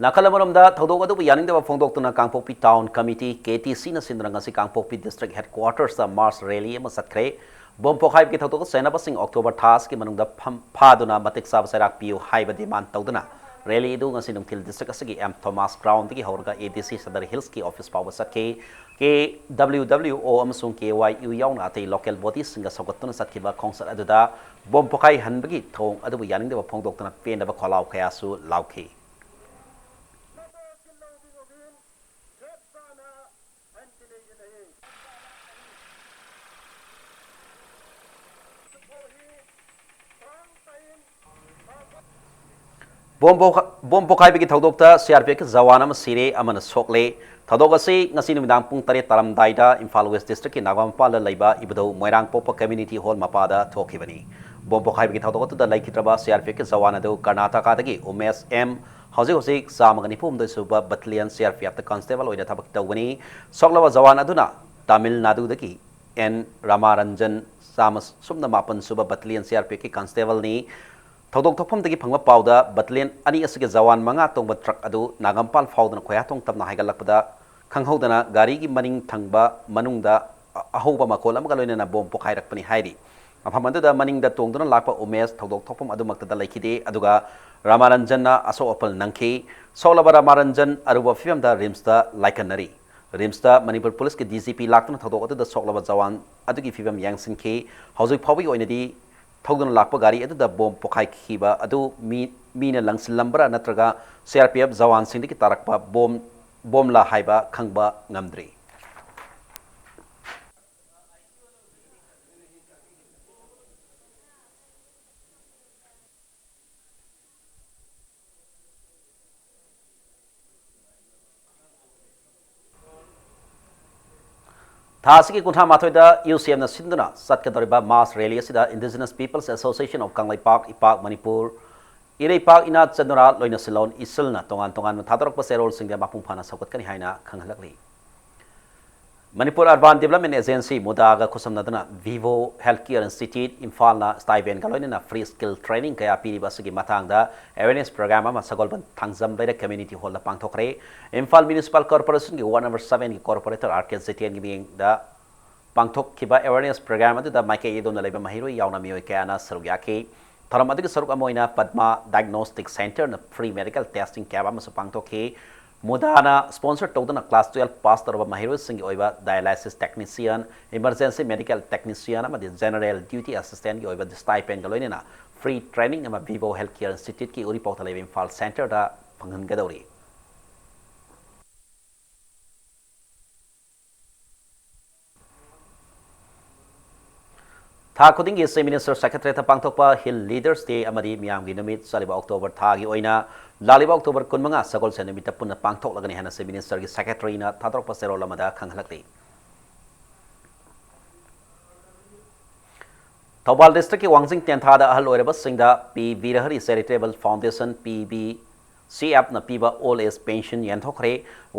ꯅꯥꯀꯜ ꯑꯃꯔꯣꯝꯗ, ꯊꯧꯗꯣꯛ ꯑꯗꯨꯕꯨ ꯌꯥꯅꯤꯡꯗꯕ ꯐꯣꯡꯗꯣꯛꯇꯨꯅ ꯀꯥꯡꯄꯣꯛꯄꯤ ꯇꯥꯎꯟ ꯀꯃꯤꯇꯤ, ꯀꯦ ꯇꯤ ꯁꯤꯅ ꯁꯤꯟꯗꯨꯅ ꯉꯁꯤ ꯀꯥꯡꯄꯣꯛꯄꯤ ꯗꯤꯁꯇ꯭ꯔꯤꯛ ꯍꯦꯗꯀ꯭ꯋꯥꯇꯔꯁꯇ ꯃꯥꯔꯆ ꯔꯦꯂꯤ ꯑꯃ ꯆꯠꯈ꯭ꯔꯦ꯫ ꯕꯣꯝ ꯄꯣꯈꯥꯏꯕꯒꯤ ꯊꯧꯗꯣꯛꯇ ꯆꯩꯅꯕꯁꯤꯡ ꯑꯣꯛꯇꯣꯕꯔ ꯊꯥ ꯑꯁꯤꯒꯤ ꯃꯅꯨꯡꯗ ꯐꯝ-, ꯐꯥꯗꯨꯅ ꯃꯇꯤꯛ ꯆꯥꯕ ꯆꯩꯔꯥꯛ ꯄꯤꯌꯨ ꯍꯥꯏꯕ ꯗꯤꯃꯥꯟ ꯇꯧꯗꯨꯅ Rally ꯑꯗꯨ ꯉꯁꯤ ꯅꯨꯡꯊꯤꯜ district ꯑꯁꯤꯒꯤ ꯑꯦꯝ ꯊꯣꯃꯥꯁ ground ꯗꯒꯤ ꯍꯧꯔꯒ ꯑꯦ ꯗꯤ ꯁꯤ ꯁꯗꯔ ꯍꯤꯜꯁꯀꯤ office ꯐꯥꯎꯕ ꯆꯠꯈꯤ꯫ ꯀꯦ ꯗꯕ꯭ꯂꯤꯎ ꯗꯕ꯭ꯂꯤꯎ ꯑꯣ ꯑꯃꯁꯨꯡ ꯀꯦ ꯋꯥꯏ ꯌꯨ ꯌꯥꯎꯅ ꯑꯇꯩ local bodies ꯁꯤꯡꯒ ꯁꯧꯒꯠꯇꯨꯅ ꯆꯠꯈꯤꯕ ꯈꯣꯡꯆꯠ ꯑꯗꯨꯗ ꯕꯣꯝ ꯄꯣꯈꯥꯏꯍꯟꯕꯒꯤ ꯊꯧꯑꯣꯡ ꯑꯗꯨꯕꯨ ꯌꯥꯅꯤꯡꯗꯕ ꯐꯣꯡꯗꯣꯛꯇꯨꯅ ꯄꯦꯟꯗꯕ ꯈꯣꯜꯂꯥꯎ ꯀꯌꯥꯁꯨ ꯂꯥꯎꯈꯤ꯫ Bomb ꯄꯣꯈ-, bomb ꯄꯣꯈꯥꯏꯕꯒꯤ ꯊꯧꯗꯣꯛꯇ C R P ꯑꯦꯐꯀꯤ Jawan ꯑꯃ ꯁꯤꯔꯦ, ꯑꯃꯅ ꯁꯣꯛꯂꯦ꯫ ꯊꯧꯗꯣꯛ ꯑꯁꯤ ꯉꯁꯤ ꯅꯨꯃꯤꯗꯥꯡ ꯄꯨꯡ ꯇꯔꯦꯠ ꯇꯥꯔꯝꯗꯥꯏꯗ ꯏꯝꯐꯥꯜ ꯋꯦꯁ district ꯀꯤ ꯅꯥꯒꯥꯃꯄꯥꯜꯗ ꯂꯩꯕ ꯏꯕꯨꯙꯧ ꯃꯣꯏꯔꯥꯡꯄꯣꯛꯄ community hall ꯃꯄꯥꯗ ꯊꯣꯛꯈꯤꯕꯅꯤ꯫ ꯕꯣꯝ ꯄꯣꯈꯥꯏꯕꯒꯤ ꯊꯧꯗꯣꯛ ꯑꯗꯨꯗ ꯂꯩꯈꯤꯗ꯭ꯔꯕ ꯁꯤ ꯑꯥꯔ ꯄꯤ ꯑꯦꯐꯀꯤ ꯖꯋꯥꯟ ꯑꯗꯨ ꯀꯔꯅꯥꯇꯀꯥꯗꯒꯤ ꯎꯃꯦꯁ ꯑꯦꯝ, ꯍꯧꯖꯤꯛ ꯍꯧꯖꯤꯛ ꯆꯥꯝꯃꯒ ꯅꯤꯐꯨ ꯍꯨꯝꯗꯣꯏ ꯁꯨꯕ battalion C R P ꯑꯦꯐꯇ constable ꯑꯣꯏꯅ ꯊꯕꯛ ꯇꯧꯒꯅꯤ꯫ ꯁꯣꯛꯂꯕ ꯖꯋꯥꯟ ꯑꯗꯨꯅ ꯇꯥꯃꯤꯜ ꯅꯥꯗꯨꯗꯒꯤ ꯑꯦꯟ ꯔꯥꯃꯥꯔꯟꯖꯟ, ꯆꯥꯝꯃ ꯁꯨꯞꯅ ꯃꯥꯄꯟ ꯁꯨꯕ battalion C R P ꯑꯦꯐꯀꯤ constable ꯅꯤ꯫ ꯊꯧꯗꯣꯛ ꯊꯣꯛꯐꯝꯗꯒꯤ ꯐꯪꯕ ꯄꯥꯎꯗ battalion ꯑꯅꯤ ꯑꯁꯤꯒꯤ ꯖꯋꯥꯟ ꯃꯉꯥ ꯇꯣꯡꯕ truck ꯑꯗꯨ ꯅꯥꯒꯥꯃꯄꯥꯜ ꯐꯥꯎꯗꯨꯅ ꯈꯣꯌꯥꯊꯣꯡ ꯇꯝꯅ ꯍꯥꯏꯒꯠꯂꯛꯄꯗ ꯈꯪꯍꯧꯗꯅ ꯒꯥꯔꯤꯒꯤ ꯃꯅꯤꯡ ꯊꯪꯕ ꯃꯅꯨꯡꯗ ꯑ-, ꯑꯍꯧꯕ ꯃꯈꯣꯜ ꯑꯃꯒ ꯂꯣꯏꯅꯅ ꯕꯣꯝ ꯄꯣꯈꯥꯏꯔꯛꯄꯅꯤ ꯍꯥꯏꯔꯤ꯫ ꯃꯐꯝ ꯑꯗꯨꯗ ꯃꯅꯤꯡꯗ ꯇꯣꯡꯗꯨꯅ ꯂꯥꯛꯄ ꯎꯃꯦꯁ ꯊꯧꯗꯣꯛ ꯊꯣꯛꯐꯝ ꯑꯗꯨꯃꯛꯇꯗ ꯂꯩꯈꯤꯗꯦ, ꯑꯗꯨꯒ ꯔꯥꯃꯥꯔꯟꯖꯟꯅ ꯑꯁꯣꯛ ꯑꯄꯜ ꯅꯪꯈꯤ꯫ ꯁꯣꯛꯂꯕ ꯔꯥꯃꯥꯔꯟꯖꯟ ꯑꯔꯨꯕ ꯐꯤꯕꯝꯗ ꯔꯤꯝꯁꯇ ꯂꯥꯏꯀꯠꯅꯔꯤ꯫ ꯔꯤꯝꯁꯇ ꯃꯅꯤꯄꯨꯔ ꯄꯨꯂꯤꯁꯀꯤ ꯗꯤ ꯖꯤ ꯄꯤ ꯂꯥꯛꯇꯨꯅ ꯊꯧꯗꯣꯛ ꯑꯗꯨꯗ ꯁꯣꯛꯂꯕ ꯖꯋꯥꯟ ꯑꯗꯨꯒꯤ ꯐꯤꯕꯝ ꯌꯦꯡꯁꯤꯟꯈꯤ꯫ ꯍꯧꯖꯤꯛ ꯐꯥꯎꯕꯒꯤ ꯑꯣꯏꯅꯗꯤ ꯊꯧꯗꯨꯅ ꯂꯥꯛꯄ ꯒꯥꯔꯤ ꯑꯗꯨꯗ ꯕꯣꯝ ꯄꯣꯈꯥꯏꯈꯤꯕ ꯑꯗꯨ ꯃꯤ, ꯃꯤꯅ ꯂꯪꯁꯤꯜꯂꯝꯕ꯭ꯔꯥ ꯅꯠꯇ꯭ꯔꯒ ꯁꯤ ꯑꯥꯔ ꯄꯤ ꯑꯦꯐ ꯖꯋꯥꯟꯁꯤꯡꯗꯒꯤ ꯇꯥꯔꯛꯄ ꯕꯣꯝ, ꯕꯣꯝꯂꯥ ꯍꯥꯏꯕ ꯈꯪꯕ ꯉꯝꯗ꯭ꯔꯤ꯫ ꯊꯥ ꯑꯁꯤꯒꯤ ꯀꯨꯟꯊ꯭ꯔꯥ ꯃꯥꯊꯣꯏꯗ ꯌꯨ ꯁꯤ ꯑꯦꯝꯅ ꯁꯤꯟꯗꯨꯅ ꯆꯠꯀꯗꯧꯔꯤꯕ mass rally ꯑꯁꯤꯗ Indigenous Peoples Association of Kangleipak, ꯏꯄꯥꯛ Manipur, ꯏꯔꯩꯄꯥꯛ ꯏꯅꯥꯠ ꯆꯅꯨꯔꯥ ꯂꯣꯏꯅꯁꯤꯂꯣꯟ ꯏꯁꯤꯜꯅ ꯇꯣꯉꯥꯟ ꯇꯣꯉꯥꯟꯕ ꯊꯥꯗꯣꯔꯛꯄ ꯆꯦꯔꯣꯜꯁꯤꯡꯗ ꯃꯄꯨꯡ ꯐꯥꯅ ꯁꯧꯒꯠꯀꯅꯤ ꯍꯥꯏꯅ ꯈꯪꯍꯜꯂꯛꯂꯤ꯫ Manipur Urban Development Agency, ꯃꯨꯗꯥꯒ ꯈꯨꯠꯁꯝꯅꯗꯨꯅ Vivo Healthcare Institute, ꯏꯝꯐꯥꯜꯅ stipendꯒ ꯂꯣꯏꯅꯅ free skill training ꯀꯌꯥ ꯄꯤꯔꯤꯕ ꯑꯁꯤꯒꯤ ꯃꯇꯥꯡꯗ awareness program ꯑꯃ ꯁꯒꯣꯜꯕꯟ ꯊꯥꯡꯖꯝ ꯂꯩꯔꯛ community hallꯗ ꯄꯥꯡꯊꯣꯛꯈ꯭ꯔꯦ꯫ ꯏꯝꯐꯥꯜ Municipal Corporationꯒꯤ ward number sevenꯒꯤ corporator ꯑꯥꯔ ꯀꯦ ꯖꯤꯇꯦꯟꯒꯤ ꯃꯤꯠꯌꯦꯡꯗ ꯄꯥꯡꯊꯣꯛꯈꯤꯕ awareness program ꯑꯗꯨꯗ ꯃꯥꯏꯀꯩ ꯑꯗꯣꯝꯗ ꯂꯩꯕ ꯃꯍꯩꯔꯣꯏ ꯌꯥꯎꯅ ꯃꯤꯑꯣꯏ ꯀꯌꯥꯅ ꯁꯔꯨꯛ ꯌꯥꯈꯤ꯫ ꯊꯧꯔꯝ ꯑꯗꯨꯒꯤ ꯁꯔꯨꯛ ꯑꯃ ꯑꯣꯏꯅ Padma Diagnostic Centreꯅ free medical testing camp ꯑꯃꯁꯨ ꯄꯥꯡꯊꯣꯛꯈꯤ꯫ ꯃꯨꯗꯥꯅ sponsor ꯇꯧꯗꯨꯅ class twelve pass ꯇꯧꯔꯕ ꯃꯍꯩꯔꯣꯏꯁꯤꯡꯒꯤ ꯑꯣꯏꯕ dialysis technician, emergency medical technician ꯑꯃꯗꯤ general duty assistantꯀꯤ ꯑꯣꯏꯕ stipendꯒ ꯂꯣꯏꯅꯅ free training ꯑꯃ Vivo Healthcare Instituteꯀꯤ ꯎꯔꯤꯄꯣꯛꯇ ꯂꯩꯕ ꯏꯝꯐꯥꯜ centreꯗ ꯐꯪꯍꯟꯒꯗꯧꯔꯤ꯫ ꯊꯥ ꯈꯨꯗꯤꯡꯒꯤ Chief Minister Secretariatꯇ ꯄꯥꯡꯊꯣꯛꯄ Hill Leaders Day ꯑꯃꯗꯤ ꯃꯤꯌꯥꯝꯒꯤ ꯅꯨꯃꯤꯠ ꯆꯠꯂꯤꯕ October ꯊꯥꯒꯤ ꯑꯣꯏꯅ ꯂꯥꯛꯂꯤꯕ October ꯀꯨꯟꯃꯉꯥ ꯁꯒꯣꯜꯁꯦꯟ ꯅꯨꯃꯤꯠꯇ ꯄꯨꯟꯅ ꯄꯥꯡꯊꯣꯛꯂꯒꯅꯤ ꯍꯥꯏꯅ Chief Ministerꯒꯤ Secretaryꯅ ꯊꯥꯗꯣꯔꯛꯄ ꯆꯦꯔꯣꯜ ꯑꯃꯗ ꯈꯪꯍꯜꯂꯛꯂꯤ꯫ ꯊꯧꯕꯥꯜ districtꯀꯤ ꯋꯥꯡꯖꯤꯡ ꯇꯦꯟꯊꯥꯗ ꯑꯍꯜ ꯑꯣꯏꯔꯕꯁꯤꯡꯗ P Veerahari Charitable Foundation, P V C Fꯅ ꯄꯤꯕ old age pension ꯌꯦꯟꯊꯣꯛꯈ꯭ꯔꯦ꯫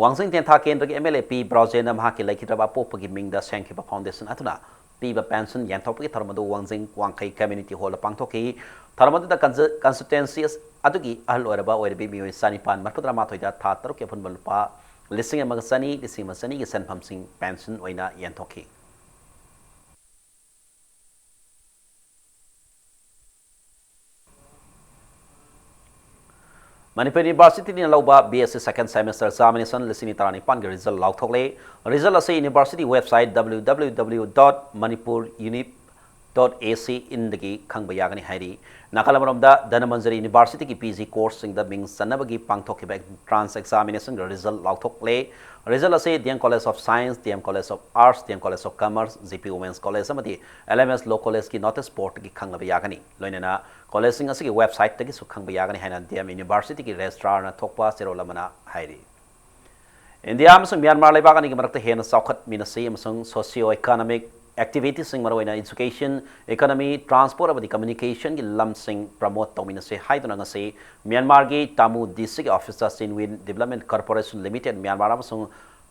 ꯋꯥꯡꯖꯤꯡ ꯇꯦꯟꯊꯥ ꯀꯦꯟꯗ꯭ꯔꯒꯤ MLA P ꯕ꯭ꯔꯣꯖꯦꯟꯅ ꯃꯍꯥꯛꯀꯤ ꯂꯩꯈꯤꯗ꯭ꯔꯕ ꯑꯄꯣꯛꯄꯒꯤ ꯃꯤꯡꯗ ꯁꯦꯝꯈꯤꯕ foundation ꯑꯗꯨꯅ ꯄꯤꯕ pension ꯌꯦꯟꯊꯣꯛꯄꯒꯤ ꯊꯧꯔꯝ ꯑꯗꯨ ꯋꯥꯡꯖꯤꯡ ꯋꯥꯡꯈꯩ community hallꯗ ꯄꯥꯡꯊꯣꯛꯈꯤ꯫ ꯊꯧꯔꯝ ꯑꯗꯨꯗ constituency ꯑꯗꯨꯒꯤ ꯑꯍꯜ ꯑꯣꯏꯔꯕ ꯑꯣꯏꯔꯕꯤ ꯃꯤꯑꯣꯏ ꯆꯅꯤꯄꯥꯟ ꯃꯔꯤꯐꯨꯇꯔꯥ ꯃꯥꯊꯣꯏꯗ ꯊꯥ ꯇꯔꯨꯛꯀꯤ ꯑꯄꯨꯟꯕ ꯂꯨꯄꯥ ꯂꯤꯁꯤꯡ ꯑꯃꯒ ꯆꯅꯤ, ꯂꯤꯁꯤꯡ ꯑꯃ ꯆꯅꯤꯒꯤ ꯁꯦꯟꯐꯝꯁꯤꯡ pension ꯑꯣꯏꯅ ꯌꯦꯟꯊꯣꯛꯈꯤ꯫ ꯃꯅꯤꯄꯨꯔ Universityꯅ ꯂꯧꯕ BSc second semester examination ꯂꯤꯁꯤꯡ ꯇꯔꯥꯅꯤꯄꯥꯟꯒꯤ result ꯂꯥꯎꯊꯣꯛꯂꯦ꯫ Result ꯑꯁꯤ university website W W W dot manipur uni dot A C inꯗꯒꯤ ꯈꯪꯕ ꯌꯥꯒꯅꯤ ꯍꯥꯏꯔꯤ꯫ ꯅꯥꯀꯜ ꯑꯃꯔꯣꯝꯗ, ꯙꯅꯃꯟꯖꯔꯤ Universityꯒꯤ PG courseꯁꯤꯡꯗ ꯃꯤꯡ ꯆꯟꯅꯕꯒꯤ ꯄꯥꯡꯊꯣꯛꯈꯤꯕ entrance examinationꯒꯤ result ꯂꯥꯎꯊꯣꯛꯂꯦ꯫ Result ꯑꯁꯤ D M College of Science, D M College of Arts, D M College of Commerce, G P Women's College ꯑꯃꯗꯤ L M S Law Collegeꯀꯤ notice boardꯇꯒꯤ ꯈꯪꯂꯕ ꯌꯥꯒꯅꯤ꯫ ꯂꯣꯏꯅꯅ collegeꯁꯤꯡ ꯑꯁꯤꯒꯤ websiteꯇꯒꯤꯁꯨ ꯈꯪꯕ ꯌꯥꯒꯅꯤ ꯍꯥꯏꯅ D M Universityꯒꯤ registrarꯅ ꯊꯣꯛꯄ ꯆꯦꯔꯣꯜ ꯑꯃꯅ ꯍꯥꯏꯔꯤ꯫ ꯏꯟꯗꯤꯌꯥ ꯑꯃꯁꯨꯡ ꯃ꯭ꯌꯥꯟꯃꯥꯔ ꯂꯩꯕꯥꯛ ꯑꯅꯤꯒꯤ ꯃꯔꯛꯇ ꯍꯦꯟꯅ ꯆꯥꯎꯈꯠꯃꯤꯟꯅꯁꯤ ꯑꯃꯁꯨꯡ socio economic activityꯁꯤꯡ, ꯃꯔꯨꯑꯣꯏꯅ education, economy, transport ꯑꯃꯗꯤ communicationꯒꯤ ꯂꯝꯁꯤꯡ promote ꯇꯧꯃꯤꯟꯅꯁꯤ ꯍꯥꯏꯗꯨꯅ ꯉꯁꯤ ꯃ꯭ꯌꯥꯟꯃꯥꯔꯒꯤ ꯇꯥꯃꯨ DCꯒꯤ officeꯇ Chinwin Development Corporation Limited Myanmar ꯑꯃꯁꯨꯡ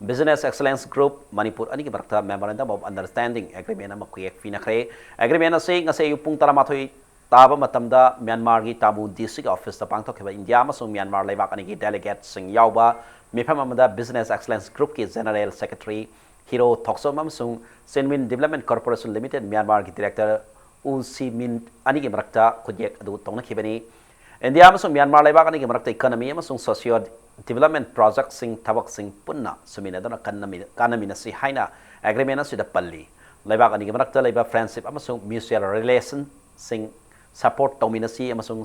Business Excellence Group ꯃꯅꯤꯄꯨꯔ ꯑꯅꯤꯒꯤ ꯃꯔꯛꯇ memorandum of understanding agreement ꯑꯃ ꯈꯨꯌꯦꯛ ꯄꯤꯅꯈ꯭ꯔꯦ꯫ Agreement ꯑꯁꯤ ꯉꯁꯤ ꯑꯌꯨꯛ ꯄꯨꯡ ꯇꯔꯥꯃꯥꯊꯣꯏ ꯇꯥꯕ ꯃꯇꯝꯗ ꯃ꯭ꯌꯥꯟꯃꯥꯔꯒꯤ ꯇꯥꯃꯨ DCꯒꯤ officeꯇ ꯄꯥꯡꯊꯣꯛꯈꯤꯕ ꯏꯟꯗꯤꯌꯥ ꯑꯃꯁꯨꯡ ꯃ꯭ꯌꯥꯟꯃꯥꯔ ꯂꯩꯕꯥꯛ ꯑꯅꯤꯒꯤ delegateꯁꯤꯡ ꯌꯥꯎꯕ ꯃꯤꯐꯝ ꯑꯃꯗ Business Excellence Groupꯀꯤ General Secretary ꯍꯤꯔꯣ ꯊꯣꯛꯆꯣꯝ ꯑꯃꯁꯨꯡ Chinwin Development Corporation Limited ꯃ꯭ꯌꯥꯟꯃꯥꯔꯒꯤ director ꯎ ꯁꯤ ꯃꯤꯟ ꯑꯅꯤꯒꯤ ꯃꯔꯛꯇ ꯈꯨꯠꯌꯦꯛ ꯑꯗꯨ ꯇꯧꯅꯈꯤꯕꯅꯤ꯫ ꯏꯟꯗꯤꯌꯥ ꯑꯃꯁꯨꯡ ꯃ꯭ꯌꯥꯟꯃꯥꯔ ꯂꯩꯕꯥꯛ ꯑꯅꯤꯒꯤ ꯃꯔꯛꯇ economy ꯑꯃꯁꯨꯡ socio development projectꯁꯤꯡ ꯊꯕꯛꯁꯤꯡ ꯄꯨꯟꯅ ꯁꯨꯃꯤꯟꯅꯗꯨꯅ ꯀꯟꯅꯃꯤ-, ꯀꯥꯟꯅꯃꯤꯟꯅꯁꯤ ꯍꯥꯏꯅ agreement ꯑꯁꯤꯗ ꯄꯜꯂꯤ꯫ ꯂꯩꯕꯥꯛ ꯑꯅꯤꯒꯤ ꯃꯔꯛꯇ ꯂꯩꯕ friendship ꯑꯃꯁꯨꯡ mutual relationꯁꯤꯡ support ꯇꯧꯃꯤꯟꯅꯁꯤ ꯑꯃꯁꯨꯡ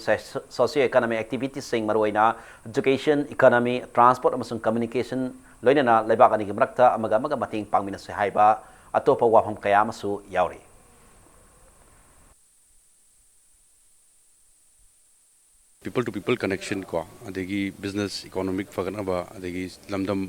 socio economic activityꯁꯤꯡ, ꯃꯔꯨꯑꯣꯏꯅ education, economy, transport ꯑꯃꯁꯨꯡ communication, ꯂꯣꯏꯅꯅ ꯂꯩꯕꯥꯛ ꯑꯅꯤꯒꯤ ꯃꯔꯛꯇ ꯑꯃꯒ ꯑꯃꯒ ꯃꯇꯦꯡ ꯄꯥꯡꯃꯤꯟꯅꯁꯤ ꯍꯥꯏꯕ ꯑꯇꯣꯞꯄ ꯋꯥꯐꯝ ꯀꯌꯥ ꯑꯃꯁꯨ ꯌꯥꯎꯔꯤ꯫ People to people connection ꯀꯣ, ꯑꯗꯒꯤ business economic ꯐꯒꯠꯅꯕ, ꯑꯗꯒꯤ ꯂꯝꯗꯝ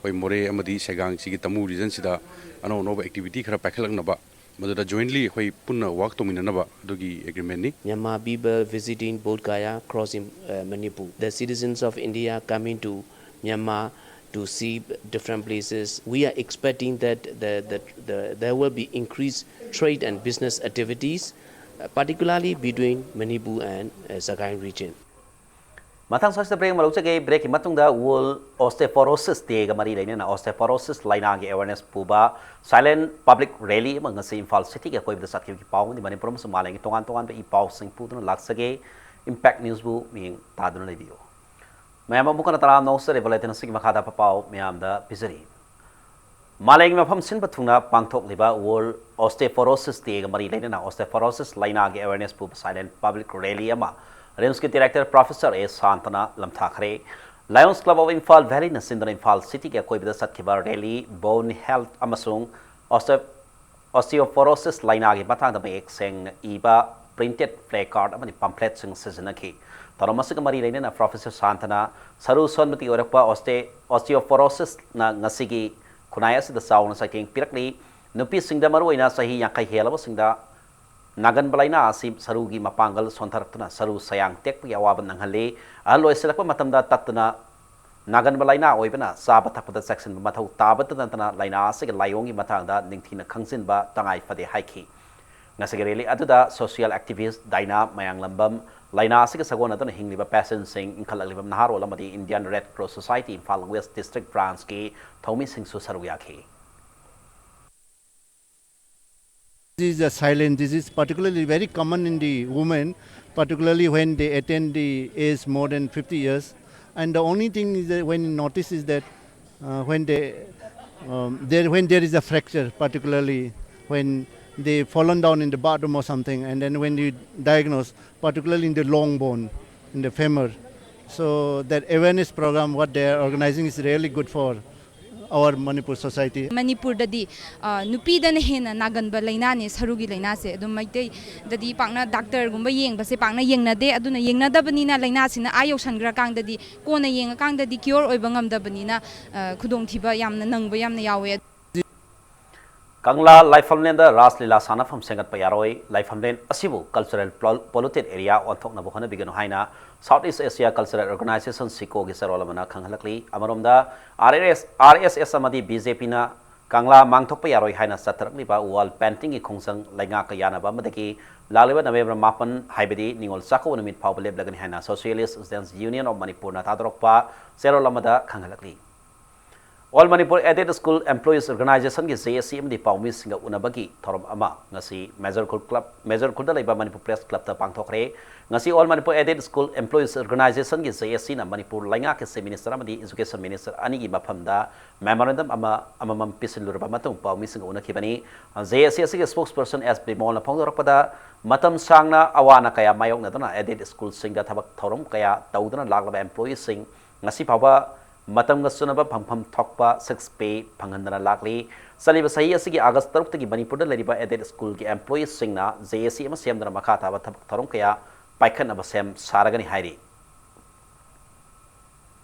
ꯑꯩꯈꯣꯏ ꯃꯣꯔꯦ ꯑꯃꯗꯤ ꯁꯦꯒꯥꯡꯁꯤꯒꯤ ꯇꯃꯨ regionꯁꯤꯗ ꯑꯅꯧ ꯑꯅꯧꯕ activity ꯈꯔ ꯄꯥꯏꯈꯠꯂꯛꯅꯕ, ꯃꯗꯨꯗ jointly ꯑꯩꯈꯣꯏ ꯄꯨꯟꯅ work ꯇꯧꯃꯤꯟꯅꯅꯕ ꯑꯗꯨꯒꯤ agreementꯅꯤ꯫ Myanmar people visiting Bodh Gaya crossing, uh, Manipur. The citizens of India coming to Myanmar to see different places. We are expecting that the, the, the, there will be increased trade and business activities, uh, particularly between Manipur and, uh, Sagaing region. ꯃꯊꯪ ꯁ꯭ꯋꯥꯏꯁꯤꯗ break ꯑꯃ ꯂꯧꯖꯒꯦ꯫ Breakꯀꯤ ꯃꯇꯨꯡꯗ World Osteoporosis Dayꯒ ꯃꯔꯤ ꯂꯩꯅꯅ osteoporosis ꯂꯩꯅꯥꯒꯤ awareness ꯄꯨꯕ silent public rally ꯑꯃ ꯉꯁꯤ ꯏꯝꯐꯥꯜ cityꯒꯤ ꯑꯀꯣꯏꯕꯗ ꯆꯠꯈꯤꯕꯒꯤ ꯄꯥꯎ ꯑꯃꯗꯤ ꯃꯅꯤꯄꯨꯔ ꯑꯃꯁꯨꯡ ꯃꯥꯂꯦꯝꯒꯤ ꯇꯣꯉꯥꯟ ꯇꯣꯉꯥꯟꯕ ꯏ ꯄꯥꯎꯁꯤꯡ ꯄꯨꯗꯨꯅ ꯂꯥꯛꯆꯒꯦ꯫ Impact Newsꯕꯨ ꯃꯤꯠꯌꯦꯡ ꯇꯥꯗꯨꯅ ꯂꯩꯕꯤꯌꯨ꯫ ꯃꯌꯥꯝ ꯑꯃꯨꯛ ꯍꯟꯅ ꯇꯔꯥꯝꯅ ꯑꯣꯛꯆꯔꯤ꯫ Bulletin ꯑꯁꯤꯒꯤ ꯃꯈꯥꯗ ꯑꯐꯕ ꯄꯥꯎ ꯃꯌꯥꯝꯗ ꯄꯤꯖꯔꯤ꯫ ꯃꯥꯂꯦꯝꯒꯤ ꯃꯐꯝ ꯁꯤꯟꯕ ꯊꯨꯡꯅ ꯄꯥꯡꯊꯣꯛꯂꯤꯕ World Osteoporosis Dayꯒ ꯃꯔꯤ ꯂꯩꯅꯅ osteoporosis ꯂꯩꯅꯥꯒꯤ awareness ꯄꯨꯕ silent public rally ꯑꯃ RIMSꯀꯤ director Professor A ꯁꯥꯟꯇꯅ ꯂꯝꯊꯥꯈ꯭ꯔꯦ꯫ Lions Club of Imphal Valleyꯅ ꯁꯤꯟꯗꯨꯅ ꯏꯝꯐꯥꯜ cityꯒꯤ ꯑꯀꯣꯏꯕꯗ ꯆꯠꯈꯤꯕ rally bone health ꯑꯃꯁꯨꯡ osteo-, osteoporosis ꯂꯩꯅꯥꯒꯤ ꯃꯇꯥꯡꯗ ꯃꯌꯦꯛ ꯁꯦꯡꯅ ꯏꯕ printed placard ꯑꯃꯗꯤ pamphletsꯁꯤꯡ ꯁꯤꯖꯤꯟꯅꯈꯤ꯫ ꯊꯧꯔꯝ ꯑꯁꯤꯒ ꯃꯔꯤ ꯂꯩꯅꯅ Professor ꯁꯥꯟꯇꯅ ꯁꯔꯨ ꯁꯣꯟꯕꯗꯒꯤ ꯑꯣꯏꯔꯛꯄ oste-, osteoporosisꯅ ꯉꯁꯤꯒꯤ ꯈꯨꯟꯅꯥꯏ ꯑꯁꯤꯗ ꯆꯥꯎꯅ ꯆꯩꯊꯦꯡ ꯄꯤꯔꯛꯂꯤ꯫ ꯅꯨꯄꯤꯁꯤꯡꯗ, ꯃꯔꯨꯑꯣꯏꯅ ꯆꯍꯤ ꯌꯥꯡꯈꯩ ꯍꯦꯜꯂꯕꯁꯤꯡꯗ, ꯅꯥꯒꯟꯕ ꯂꯥꯏꯅꯥ ꯑꯁꯤ ꯁꯔꯨꯒꯤ ꯃꯄꯥꯡꯒꯜ ꯁꯣꯟꯊꯔꯛꯇꯨꯅ ꯁꯔꯨ ꯁꯌꯥꯡ ꯇꯦꯛꯄꯒꯤ ꯑꯋꯥꯕ ꯅꯪꯍꯜꯂꯤ꯫ ꯑꯍꯜ ꯑꯣꯏꯁꯤꯜꯂꯛꯄ ꯃꯇꯝꯗ ꯇꯠꯇꯅ ꯅꯥꯒꯟꯕ ꯂꯥꯏꯅꯥ ꯑꯣꯏꯕꯅ ꯆꯥꯕ ꯊꯛꯄꯗ ꯆꯦꯛꯁꯤꯟꯕ ꯃꯊꯧ ꯇꯥꯕꯇ ꯅꯠꯇꯅ ꯂꯥꯏꯅꯥ ꯑꯁꯤꯒꯤ ꯂꯥꯏꯑꯣꯡꯒꯤ ꯃꯇꯥꯡꯗ ꯅꯤꯡꯊꯤꯅ ꯈꯪꯖꯤꯟꯕ ꯇꯉꯥꯏ ꯐꯗꯦ ꯍꯥꯏꯈꯤ꯫ ꯉꯁꯤꯒꯤ rally ꯑꯗꯨꯗ social activist ꯗꯥꯏꯅꯥ ꯃꯌꯥꯡꯂꯝꯕꯝ, ꯂꯥꯏꯅꯥ ꯑꯁꯤꯒ ꯁꯥꯒꯣꯟꯅꯗꯨꯅ ꯍꯤꯡꯂꯤꯕ patientꯁꯤꯡ, ꯏꯟꯈꯠꯂꯛꯂꯤꯕ ꯅꯍꯥꯔꯣꯜ ꯑꯃꯗꯤ Indian Red Cross Society Imphal West District Branchꯀꯤ ꯊꯧꯃꯤꯁꯤꯡꯁꯨ ꯁꯔꯨꯛ ꯌꯥꯈꯤ꯫ This is a silent disease, particularly very common in the women, particularly when they attain the age more than fifty years. And the only thing is that when notice is that uh, when they um, there when there is a fracture, particularly when they fallen down in the bathroom or something, and then when you diagnose, particularly in the long bone, in the femur. So that awareness program, what they are organizing, is really good for our Manipur society. ꯃꯅꯤꯄꯨꯔꯗꯗꯤ ꯑ, ꯅꯨꯄꯤꯗꯅ ꯍꯦꯟꯅ ꯅꯥꯒꯟꯕ ꯂꯥꯏꯅꯥꯅꯦ ꯁꯔꯨꯒꯤ ꯂꯥꯏꯅꯥꯁꯦ꯫ ꯑꯗꯨꯝ ꯃꯩꯇꯩꯗꯗꯤ ꯄꯥꯛꯅ ꯗꯥꯛꯇꯔꯒꯨꯝꯕ ꯌꯦꯡꯕꯁꯦ ꯄꯥꯛꯅ ꯌꯦꯡꯅꯗꯦ꯫ ꯑꯗꯨꯅ ꯌꯦꯡꯅꯗꯕꯅꯤꯅ ꯂꯥꯏꯅꯥꯁꯤꯅ ꯑꯥ ꯌꯧꯁꯟꯈ꯭ꯔꯀꯥꯟꯗꯗꯤ, ꯀꯣꯟꯅ ꯌꯦꯡꯉꯀꯥꯟꯗꯗꯤ ꯀ꯭ꯌꯣꯔ ꯑꯣꯏꯕ ꯉꯝꯗꯕꯅꯤꯅ ꯑ, ꯈꯨꯗꯣꯡꯊꯤꯕ ꯌꯥꯝꯅ ꯅꯪꯕ ꯌꯥꯝꯅ ꯌꯥꯎꯋꯦ꯫ ꯀꯪꯂꯥ ꯂꯥꯏꯐꯝꯂꯦꯟꯗ ꯔꯥꯁ ꯂꯤꯂꯥ ꯁꯥꯟꯅꯐꯝ ꯁꯦꯝꯒꯠꯄ ꯌꯥꯔꯣꯏ, ꯂꯥꯏꯐꯝꯂꯦꯟ ꯑꯁꯤꯕꯨ cultural pol- polluted area ꯑꯣꯟꯊꯣꯛꯅꯕ ꯍꯣꯠꯅꯕꯤꯒꯅꯨ ꯍꯥꯏꯅ South East Asia Cultural Organisation, ꯁꯤꯀꯣꯒꯤ ꯆꯦꯔꯣꯜ ꯑꯃꯅ ꯈꯪꯍꯜꯂꯛꯂꯤ꯫ ꯑꯃꯔꯣꯝꯗ, RSS, RSS ꯑꯃꯗꯤ BJPꯅ ꯀꯪꯂꯥ ꯃꯥꯡꯊꯣꯛꯄ ꯌꯥꯔꯣꯏ ꯍꯥꯏꯅ ꯆꯠꯊꯔꯛꯂꯤꯕ wall paintingꯒꯤ ꯈꯣꯡꯖꯪ ꯂꯩꯉꯥꯛꯀ ꯌꯥꯅꯕ ꯑꯃꯗꯒꯤ ꯂꯥꯛꯂꯤꯕ November ꯃꯥꯄꯟ, ꯍꯥꯏꯕꯗꯤ ꯅꯤꯉꯣꯜ ꯆꯥꯛꯀꯧꯕ ꯅꯨꯃꯤꯠ ꯐꯥꯎꯕ ꯂꯦꯞꯂꯒꯅꯤ ꯍꯥꯏꯅ Socialist Students' Union of ꯃꯅꯤꯄꯨꯔꯅ ꯊꯥꯗꯣꯔꯛꯄ ꯆꯦꯔꯣꯜ ꯑꯃꯗ ꯈꯪꯍꯜꯂꯛꯂꯤ꯫ All Manipur Aided School Employees Organizationꯒꯤ, JAC, ꯑꯃꯗꯤ ꯄꯥꯎꯃꯤꯁꯤꯡꯒ ꯎꯅꯕꯒꯤ ꯊꯧꯔꯝ ꯑꯃ ꯉꯁꯤ ꯃꯦꯖꯔ ꯈꯨꯜ ꯀ꯭ꯂꯕ, ꯃꯦꯖꯔ ꯈꯨꯜꯗ ꯂꯩꯕ ꯃꯅꯤꯄꯨꯔ ꯄ꯭ꯔꯦꯁ ꯀ꯭ꯂꯕꯇ ꯄꯥꯡꯊꯣꯛꯈ꯭ꯔꯦ꯫ ꯉꯁꯤ All Manipur Aided School Employees Organizationꯒꯤ, JACꯅ Manipur ꯂꯩꯉꯥꯛꯀꯤ Chief Minister ꯑꯃꯗꯤ Education Minister ꯑꯅꯤꯒꯤ ꯃꯐꯝꯗ memorandum ꯑꯃ ꯑꯃꯃꯝ ꯄꯤꯁꯤꯜꯂꯨꯔꯕ ꯃꯇꯨꯡ ꯄꯥꯎꯃꯤꯁꯤꯡꯒ ꯎꯅꯈꯤꯕꯅꯤ꯫ JAC ꯑꯁꯤꯒꯤ spokesperson S ꯕꯤꯃꯣꯜꯅ ꯐꯣꯡꯗꯣꯔꯛꯄꯗ, ꯃꯇꯝ ꯁꯥꯡꯅ ꯑꯋꯥ ꯑꯅꯥ ꯀꯌꯥ ꯃꯥꯌꯣꯛꯅꯗꯨꯅ aided schoolꯁꯤꯡꯗ ꯊꯕꯛ ꯊꯧꯔꯝ ꯀꯌꯥ ꯇꯧꯗꯨꯅ ꯂꯥꯛꯂꯕ employeeꯁꯤꯡ ꯉꯁꯤ ꯐꯥꯎꯕ ꯃꯇꯝꯒ ꯆꯨꯅꯕ ꯐꯪꯐꯝ ꯊꯣꯛꯄ six pay ꯐꯪꯍꯟꯗꯅ ꯂꯥꯛꯂꯤ꯫ ꯆꯠꯂꯤꯕ ꯆꯍꯤ ꯑꯁꯤꯒꯤ August ꯇꯔꯨꯛꯇꯒꯤ ꯃꯅꯤꯄꯨꯔꯗ ꯂꯩꯔꯤꯕ aided schoolꯒꯤ employeeꯁꯤꯡꯅ JAC ꯑꯃ ꯁꯦꯝꯗꯨꯅ ꯃꯈꯥ ꯇꯥꯕ ꯊꯕꯛ ꯊꯧꯔꯝ ꯀꯌꯥ ꯄꯥꯏꯈꯠꯅꯕ ꯁꯦꯝ ꯁꯥꯔꯒꯅꯤ ꯍꯥꯏꯔꯤ꯫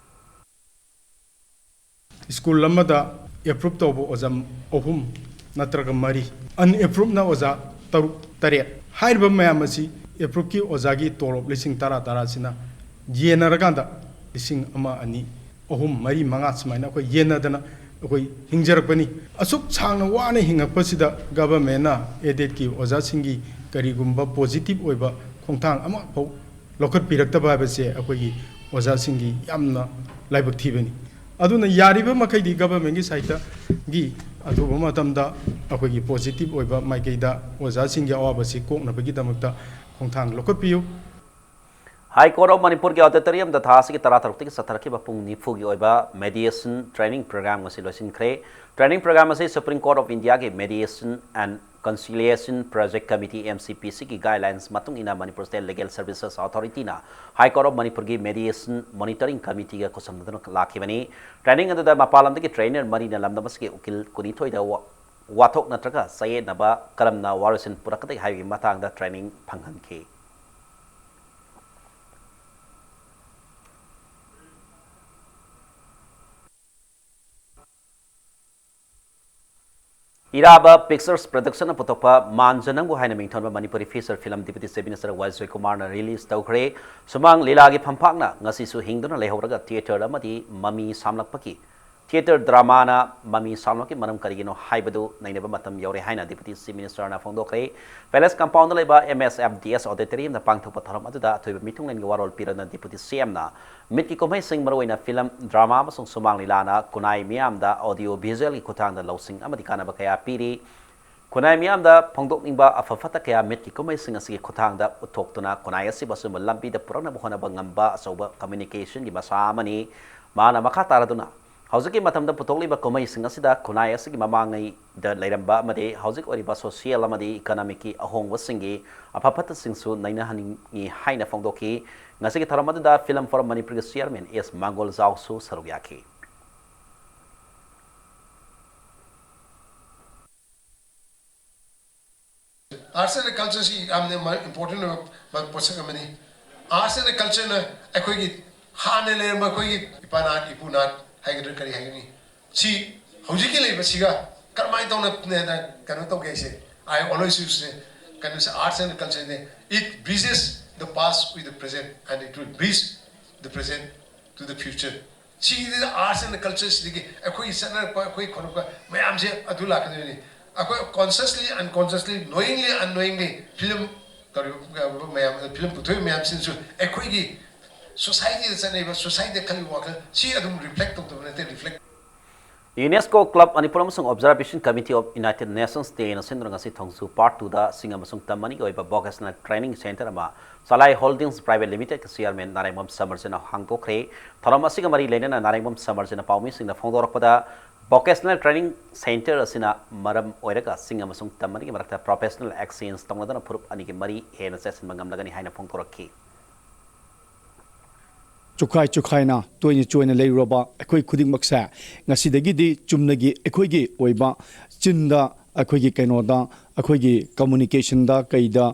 ꯁ꯭ꯀꯨꯜ ꯑꯃꯗ ꯑꯦꯄ꯭ꯔꯨꯞ ꯇꯧꯕ ꯑꯣꯖꯥ ꯑꯍꯨꯝ ꯅꯠꯇ꯭ꯔꯒ ꯃꯔꯤ, ꯑꯟꯑꯦꯄ꯭ꯔꯨꯞꯅ ꯑꯣꯖꯥ ꯇꯔꯨꯛ ꯇꯔꯦꯠ꯫ ꯍꯥꯏꯔꯤꯕ ꯃꯌꯥꯝ ꯑꯁꯤ ꯑꯦꯄ꯭ꯔꯨꯞꯀꯤ ꯑꯣꯖꯥꯒꯤ ꯇꯣꯂꯣꯞ ꯂꯤꯁꯤꯡ ꯇꯔꯥ ꯇꯔꯥꯁꯤꯅ ꯌꯦꯟꯅꯔꯀꯥꯟꯗ ꯂꯤꯁꯤꯡ ꯑꯃ, ꯑꯅꯤ, ꯑꯍꯨꯝ, ꯃꯔꯤ, ꯃꯉꯥ ꯁꯨꯃꯥꯏꯅ ꯑꯩꯈꯣꯏ ꯌꯦꯟꯅꯗꯅ ꯑꯩꯈꯣꯏ ꯍꯤꯡꯖꯔꯛꯄꯅꯤ꯫ ꯑꯁꯨꯛ ꯁꯥꯡꯅ ꯋꯥꯅ ꯍꯤꯡꯉꯛꯄꯁꯤꯗ ꯒꯚꯔꯟꯃꯦꯟꯅ ꯑꯦꯗꯦꯠꯀꯤ ꯑꯣꯖꯥꯁꯤꯡꯒꯤ ꯀꯔꯤꯒꯨꯝꯕ ꯄꯣꯖꯤꯇꯤꯚ ꯑꯣꯏꯕ ꯈꯣꯡꯊꯥꯡ ꯑꯃꯐꯥꯎ ꯂꯧꯈꯠꯄꯤꯔꯛꯇꯕ ꯍꯥꯏꯕꯁꯦ ꯑꯩꯈꯣꯏꯒꯤ ꯑꯣꯖꯥꯁꯤꯡꯒꯤ ꯌꯥꯝꯅ ꯂꯥꯏꯕꯛ ꯊꯤꯕꯅꯤ꯫ ꯑꯗꯨꯅ ꯌꯥꯔꯤꯕ ꯃꯈꯩꯗꯤ ꯒꯚꯔꯟꯃꯦꯟꯒꯤ ꯁꯥꯏꯠꯇꯒꯤ ꯑꯊꯨꯕ ꯃꯇꯝꯗ ꯑꯩꯈꯣꯏꯒꯤ positive ꯑꯣꯏꯕ ꯃꯥꯏꯀꯩꯗ ꯑꯣꯖꯥꯁꯤꯡꯒꯤ ꯑꯋꯥꯕꯁꯤ ꯀꯣꯛꯅꯕꯒꯤꯗꯃꯛꯇ ꯈꯣꯡꯊꯥꯡ ꯂꯧꯈꯠꯄꯤꯌꯨ꯫ High Court of ꯃꯅꯤꯄꯨꯔꯒꯤ auditoriumꯗ ꯊꯥ ꯑꯁꯤꯒꯤ ꯇꯔꯥꯇꯔꯨꯛꯇꯒꯤ ꯆꯠꯊꯔꯛꯈꯤꯕ ꯄꯨꯡ ꯅꯤꯐꯨꯒꯤ ꯑꯣꯏꯕ mediation training program ꯑꯁꯤ ꯂꯣꯏꯁꯤꯟꯈ꯭ꯔꯦ꯫ Training program ꯑꯁꯤ Supreme Court of Indiaꯒꯤ Mediation and Conciliation Project Committee, MCPCꯒꯤ guidelines ꯃꯇꯨꯡ ꯏꯟꯅ Manipur State Legal Services Authorityꯅ High Court of ꯃꯅꯤꯄꯨꯔꯒꯤ Mediation Monitoring Committeeꯒ ꯈꯨꯠꯁꯝꯅꯗꯨꯅ ꯂꯥꯛꯈꯤꯕꯅꯤ꯫ Training ꯑꯗꯨꯗ ꯃꯄꯥꯟ ꯂꯝꯗꯒꯤ trainer ꯃꯔꯤꯅ ꯂꯝꯗꯝ ꯑꯁꯤꯒꯤ ꯎꯀꯤꯜ ꯀꯨꯟꯅꯤꯊꯣꯏꯗ ꯋꯥ-, ꯋꯥꯊꯣꯛ ꯅꯠꯇ꯭ꯔꯒ ꯆꯌꯦꯠꯅꯕ ꯀꯔꯝꯅ ꯋꯥꯔꯣꯏꯁꯤꯟ ꯄꯨꯔꯛꯀꯗꯒꯦ ꯍꯥꯏꯕꯒꯤ ꯃꯇꯥꯡꯗ training ꯐꯪꯍꯟꯈꯤ꯫ ꯏꯔꯥꯕ Pictures Productionꯅ ꯄꯨꯊꯣꯛꯄ ꯃꯥꯟꯖ ꯅꯪꯕꯨ ꯍꯥꯏꯅ ꯃꯤꯡꯊꯣꯟꯕ Manipuri feature film Deputy Chief Minister ꯋꯥꯏ ꯖꯣꯏꯀꯨꯃꯥꯔꯅ release ꯇꯧꯈ꯭ꯔꯦ꯫ ꯁꯨꯃꯥꯡ ꯂꯤꯂꯥꯒꯤ ꯐꯝꯄꯥꯛꯅ ꯉꯁꯤꯁꯨ ꯍꯤꯡꯗꯨꯅ ꯂꯩꯍꯧꯔꯒ theatre ꯑꯃꯗꯤ ꯃꯃꯤ ꯁꯥꯝꯂꯛꯄꯒꯤ, theatre dramaꯅ ꯃꯃꯤ ꯁꯥꯝꯂꯛꯄꯒꯤ ꯃꯔꯝ ꯀꯔꯤꯒꯤꯅꯣ ꯍꯥꯏꯕꯗꯨ ꯅꯩꯅꯕ ꯃꯇꯝ ꯌꯧꯔꯦ ꯍꯥꯏꯅ Deputy Chief Ministerꯅ ꯐꯣꯡꯗꯣꯛꯈ꯭ꯔꯦ꯫ Palace Compoundꯗ ꯂꯩꯕ MSFDS auditoriumꯗ ꯄꯥꯡꯊꯣꯛꯄ ꯊꯧꯔꯝ ꯑꯗꯨꯗ ꯑꯊꯣꯏꯕ ꯃꯤꯊꯨꯡꯂꯦꯟꯒꯤ ꯋꯥꯔꯣꯜ ꯄꯤꯔꯗꯨꯅ Deputy CMꯅ ꯃꯤꯠꯀꯤ ꯀꯨꯝꯍꯩꯁꯤꯡ, ꯃꯔꯨꯑꯣꯏꯅ film, drama ꯑꯃꯁꯨꯡ ꯁꯨꯃꯥꯡ ꯂꯤꯂꯥꯅ ꯈꯨꯟꯅꯥꯏ ꯃꯤꯌꯥꯝꯗ audio visualꯒꯤ ꯈꯨꯠꯊꯥꯡꯗ ꯂꯧꯁꯤꯡ ꯑꯃꯗꯤ ꯀꯥꯟꯅꯕ ꯀꯌꯥ ꯄꯤꯔꯤ꯫ ꯈꯨꯟꯅꯥꯏ ꯃꯤꯌꯥꯝꯗ ꯐꯣꯡꯗꯣꯛꯅꯤꯡꯕ ꯑꯐ ꯐꯠꯇ ꯀꯌꯥ ꯃꯤꯠꯀꯤ ꯀꯨꯝꯍꯩꯁꯤꯡ ꯑꯁꯤꯒꯤ ꯈꯨꯠꯊꯥꯡꯗ ꯎꯠꯊꯣꯛꯇꯨꯅ ꯈꯨꯟꯅꯥꯏ ꯑꯁꯤꯕꯨ ꯑꯆꯨꯝꯕ ꯂꯝꯕꯤꯗ ꯄꯨꯔꯛꯅꯕ ꯍꯣꯠꯅꯕ ꯉꯝꯕ ꯑꯆꯧꯕ communicationꯒꯤ ꯃꯁꯥ ꯑꯃꯅꯤ꯫ ꯃꯍꯥꯛꯅ ꯃꯈꯥ ꯇꯥꯔꯗꯨꯅ, ꯍꯧꯖꯤꯛꯀꯤ ꯃꯇꯝꯗ ꯄꯨꯊꯣꯛꯂꯤꯕ ꯀꯨꯝꯍꯩꯁꯤꯡ ꯑꯁꯤꯗ ꯈꯨꯟꯅꯥꯏ ꯑꯁꯤꯒꯤ ꯃꯃꯥꯡꯉꯩꯗ ꯂꯩꯔꯝꯕ ꯑꯃꯗꯤ ꯍꯧꯖꯤꯛ ꯑꯣꯏꯔꯤꯕ social ꯑꯃꯗꯤ economicꯀꯤ ꯑꯍꯣꯡꯕꯁꯤꯡꯒꯤ ꯑꯐ ꯐꯠꯇꯁꯤꯡꯁꯨ ꯅꯩꯅꯍꯟꯅꯤꯡꯏ ꯍꯥꯏꯅ ꯐꯣꯡꯗꯣꯛꯈꯤ꯫ ꯉꯁꯤꯒꯤ ꯊꯧꯔꯝ ꯑꯗꯨꯗ Film Forum ꯃꯅꯤꯄꯨꯔꯒꯤ chairman ꯑꯦꯁ ꯃꯥꯡꯒꯣꯜꯖꯥꯎꯁꯨ ꯁꯔꯨꯛ ꯌꯥꯈꯤ꯫ Arts and culture ꯁꯤ ꯌꯥꯝꯅ ꯃ-, important ꯑꯣꯏꯕ ꯃ-, ꯄꯣꯠꯁꯛ ꯑꯃꯅꯤ꯫ Arts and cultureꯅ ꯑꯩꯈꯣꯏꯒꯤ ꯍꯥꯟꯅ ꯂꯩꯔꯝꯕ ꯑꯩꯈꯣꯏꯒꯤ ꯏꯄꯥ ꯅꯥꯠ, ꯏꯄꯨ ꯅꯥꯠ ꯍꯥꯏꯒꯗ꯭ꯔꯥ ꯀꯔꯤ ꯍꯥꯏꯒꯅꯤ? ꯁꯤ ꯍꯧꯖꯤꯛꯀꯤ ꯂꯩꯕꯁꯤꯒ ꯀꯔꯝꯍꯥꯏꯅ ꯇꯧꯅ, ꯅ-, ꯅ-, ꯀꯩꯅꯣ ꯇꯧꯒꯦ ꯍꯥꯏꯁꯦ? I always use ꯅꯦ, ꯀꯩꯅꯣꯁꯦ, arts and culture ꯅꯦ, it bridges the past with the present and it will bridge the present to the future. ꯁꯤꯒꯤꯗ arts and culture ꯁꯤꯗꯒꯤ ꯑꯩꯈꯣꯏꯒꯤ ꯆꯠꯅꯔꯛꯄ, ꯑꯩꯈꯣꯏ ꯈꯣꯠꯂꯛꯄ ꯃꯌꯥꯝꯁꯦ ꯑꯗꯨ ꯂꯥꯛꯀꯗꯣꯏꯅꯤ꯫ ꯑꯩꯈꯣꯏ consciously, unconsciously, knowingly, unknowingly film ꯇꯧꯔꯤꯕ ꯃꯌꯥꯝ, film ꯄꯨꯊꯣꯛꯏꯕ ꯃꯌꯥꯝꯁꯤꯅꯁꯨ ꯑꯩꯈꯣꯏꯒꯤ societyꯗ ꯆꯠꯅꯔꯤꯕ, societyꯗ ꯈꯜꯂꯤꯕ ꯋꯥꯈꯜ ꯁꯤ ꯑꯗꯨꯝ reflect ꯇꯧꯗꯕ ꯅꯠꯇꯦ, reflect UNESCO Club Manipur ꯑꯃꯁꯨꯡ Observation Committee of United Nations Day ꯅ ꯁꯤꯟꯗꯨꯅ ꯉꯁꯤ ꯊꯣꯡꯖꯨ Part two ꯗ ꯁꯤꯡ ꯑꯃꯁꯨꯡ ꯇꯝ ꯑꯅꯤꯒꯤ ꯑꯣꯏꯕ Vocational Training Centre ꯑꯃ ꯆꯂꯥꯏ Holdings Private Limited ꯀꯤ Chairman ꯅꯥꯔꯦꯡꯕꯝ ꯁꯃꯔꯖꯤꯠꯅ ꯍꯥꯡꯗꯣꯛꯈ꯭ꯔꯦ꯫ ꯊꯧꯔꯝ ꯑꯁꯤꯒ ꯃꯔꯤ ꯂꯩꯅꯅ ꯅꯥꯔꯦꯡꯕꯝ ꯁꯃꯔꯖꯤꯠꯅ ꯄꯥꯎꯃꯤꯁꯤꯡꯗ ꯐꯣꯡꯗꯣꯔꯛꯄꯗ, Vocational Training Centre ꯑꯁꯤꯅ ꯃꯔꯝ ꯑꯣꯏꯔꯒ ꯁꯤꯡ ꯑꯃꯁꯨꯡ ꯇꯝ ꯑꯅꯤꯒꯤ ꯃꯔꯛꯇ professional exchange ꯇꯧꯅꯗꯨꯅ ꯐꯨꯔꯨꯞ ꯑꯅꯤꯒꯤ ꯃꯔꯤ ꯍꯦꯟꯅ ꯆꯦꯠꯁꯤꯟꯕ ꯉꯝꯂꯒꯅꯤ ꯍꯥꯏꯅ ꯐꯣꯡꯗꯣꯔꯛꯈꯤ꯫ ꯆꯨꯈꯥꯏ ꯆꯨꯈꯥꯏꯅ, ꯇꯣꯏꯅ ꯆꯣꯏꯅ ꯂꯩꯔꯨꯔꯕ ꯑꯩꯈꯣꯏ ꯈꯨꯗꯤꯡꯃꯛꯁꯦ ꯉꯁꯤꯗꯒꯤꯗꯤ ꯆꯨꯝꯅꯒꯤ ꯑꯩꯈꯣꯏꯒꯤ ꯑꯣꯏꯕ ꯆꯤꯟꯗ, ꯑꯩꯈꯣꯏꯒꯤ ꯀꯩꯅꯣꯗ, ꯑꯩꯈꯣꯏꯒꯤ communication ꯗ ꯀꯩꯗ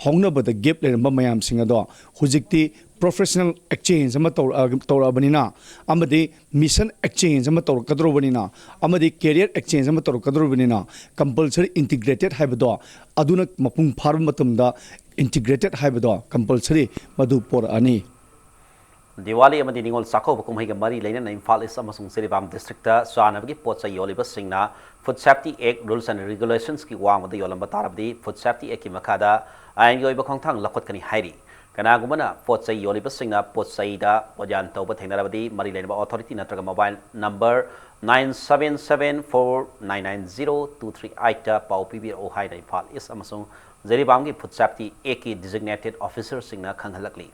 ꯐꯥꯎꯅꯕꯗ gap ꯂꯩꯔꯝꯕ ꯃꯌꯥꯝꯁꯤꯡ ꯑꯗꯣ ꯍꯧꯖꯤꯛꯇꯤ professional exchange ꯑꯃ ꯇꯧꯔꯛꯑ-, ꯇꯧꯔꯛꯑꯕꯅꯤꯅ, ꯑꯃꯗꯤ mission exchange ꯑꯃ ꯇꯧꯔꯛꯀꯗꯧꯔꯕꯅꯤꯅ, ꯑꯃꯗꯤ career exchange ꯑꯃ ꯇꯧꯔꯛꯀꯗꯧꯔꯕꯅꯤꯅ, compulsory integrated ꯍꯥꯏꯕꯗꯣ ꯑꯗꯨꯅ ꯃꯄꯨꯡ ꯐꯥꯔꯕ ꯃꯇꯝꯗ integrated ꯍꯥꯏꯕꯗꯣ compulsory ꯃꯗꯨ ꯄꯣꯔꯛꯑꯅꯤ꯫ ꯗꯤꯋꯥꯂꯤ ꯑꯃꯗꯤ ꯅꯤꯉꯣꯜ ꯆꯥꯛꯀꯧꯕ ꯀꯨꯝꯍꯩꯒ ꯃꯔꯤ ꯂꯩꯅꯅ ꯏꯝꯐꯥꯜ ꯏꯁ ꯑꯃꯁꯨꯡ ꯖꯤꯔꯤꯕꯥꯝ ꯗꯤꯁꯇ꯭ꯔꯤꯛꯇ ꯆꯥꯅꯕꯒꯤ ꯄꯣꯠ ꯆꯩ ꯌꯣꯜꯂꯤꯕꯁꯤꯡꯅ Food Safety Act Rules and Regulationsꯀꯤ ꯋꯥꯡꯃꯗ ꯌꯣꯜꯂꯝꯕ ꯇꯥꯔꯕꯗꯤ Food Safety Actꯀꯤ ꯃꯈꯥꯗ ꯑꯥꯏꯟꯒꯤ ꯑꯣꯏꯕ ꯈꯣꯡꯊꯥꯡ ꯂꯧꯈꯠꯀꯅꯤ ꯍꯥꯏꯔꯤ꯫ ꯀꯅꯥꯒꯨꯝꯕꯅ ꯄꯣꯠ ꯆꯩ ꯌꯣꯜꯂꯤꯕꯁꯤꯡꯅ ꯄꯣꯠ ꯆꯩꯗ ꯄꯣꯠꯌꯥꯟ ꯇꯧꯕ ꯊꯦꯡꯅꯔꯕꯗꯤ ꯃꯔꯤ ꯂꯩꯅꯕ authority ꯅꯠꯇ꯭ꯔꯒ mobile number nine seven seven four nine nine zero two three eightꯇ ꯄꯥꯎ ꯄꯤꯕꯤꯔꯛꯎ ꯍꯥꯏꯅ ꯏꯝꯐꯥꯜ ꯏꯁ ꯑꯃꯁꯨꯡ ꯖꯤꯔꯤꯕꯥꯝꯒꯤ Food Safety Actꯀꯤ designated officerꯁꯤꯡꯅ ꯈꯪꯍꯜꯂꯛꯂꯤ꯫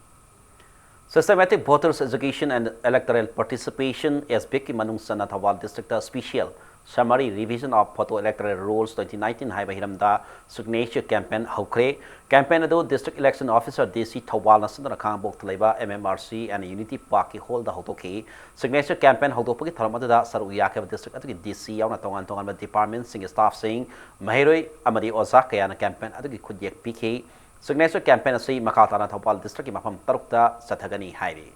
Systematic Voters Education and Electoral Participation, SVEP ꯀꯤ ꯃꯅꯨꯡ ꯆꯟꯅ Thoubal district Special Summary Revision of Photo Electoral Rolls twenty nineteen ꯍꯥꯏꯕ ꯍꯤꯔꯝꯗ signature campaign ꯍꯧꯈ꯭ꯔꯦ꯫ Campaign ꯑꯗꯨ District Election Officer, DC, ꯊꯧꯕꯥꯜꯅ ꯁꯤꯟꯗꯨꯅ ꯈꯥꯉꯕꯣꯛꯇ ꯂꯩꯕ MMRC and Unity Parkꯀꯤ hallꯗ ꯍꯧꯗꯣꯛꯈꯤ꯫ Signature campaign ꯍꯧꯗꯣꯛꯄꯒꯤ ꯊꯧꯔꯝ ꯑꯗꯨꯗ ꯁꯔꯨꯛ ꯌꯥꯈꯤꯕ district ꯑꯗꯨꯒꯤ DC ꯌꯥꯎꯅ ꯇꯣꯉꯥꯟ ꯇꯣꯉꯥꯟꯕ departmentꯁꯤꯡꯒꯤ staffꯁꯤꯡ, ꯃꯍꯩꯔꯣꯏ ꯑꯃꯗꯤ ꯑꯣꯖꯥ ꯀꯌꯥꯅ campaign ꯑꯗꯨꯒꯤ ꯈꯨꯠꯌꯦꯛ ꯄꯤꯈꯤ꯫ Signature campaign ꯑꯁꯤ ꯃꯈꯥ ꯇꯥꯅ ꯊꯧꯕꯥꯜ districtꯀꯤ ꯃꯐꯝ ꯇꯔꯨꯛꯇ ꯆꯠꯊꯒꯅꯤ ꯍꯥꯏꯔꯤ꯫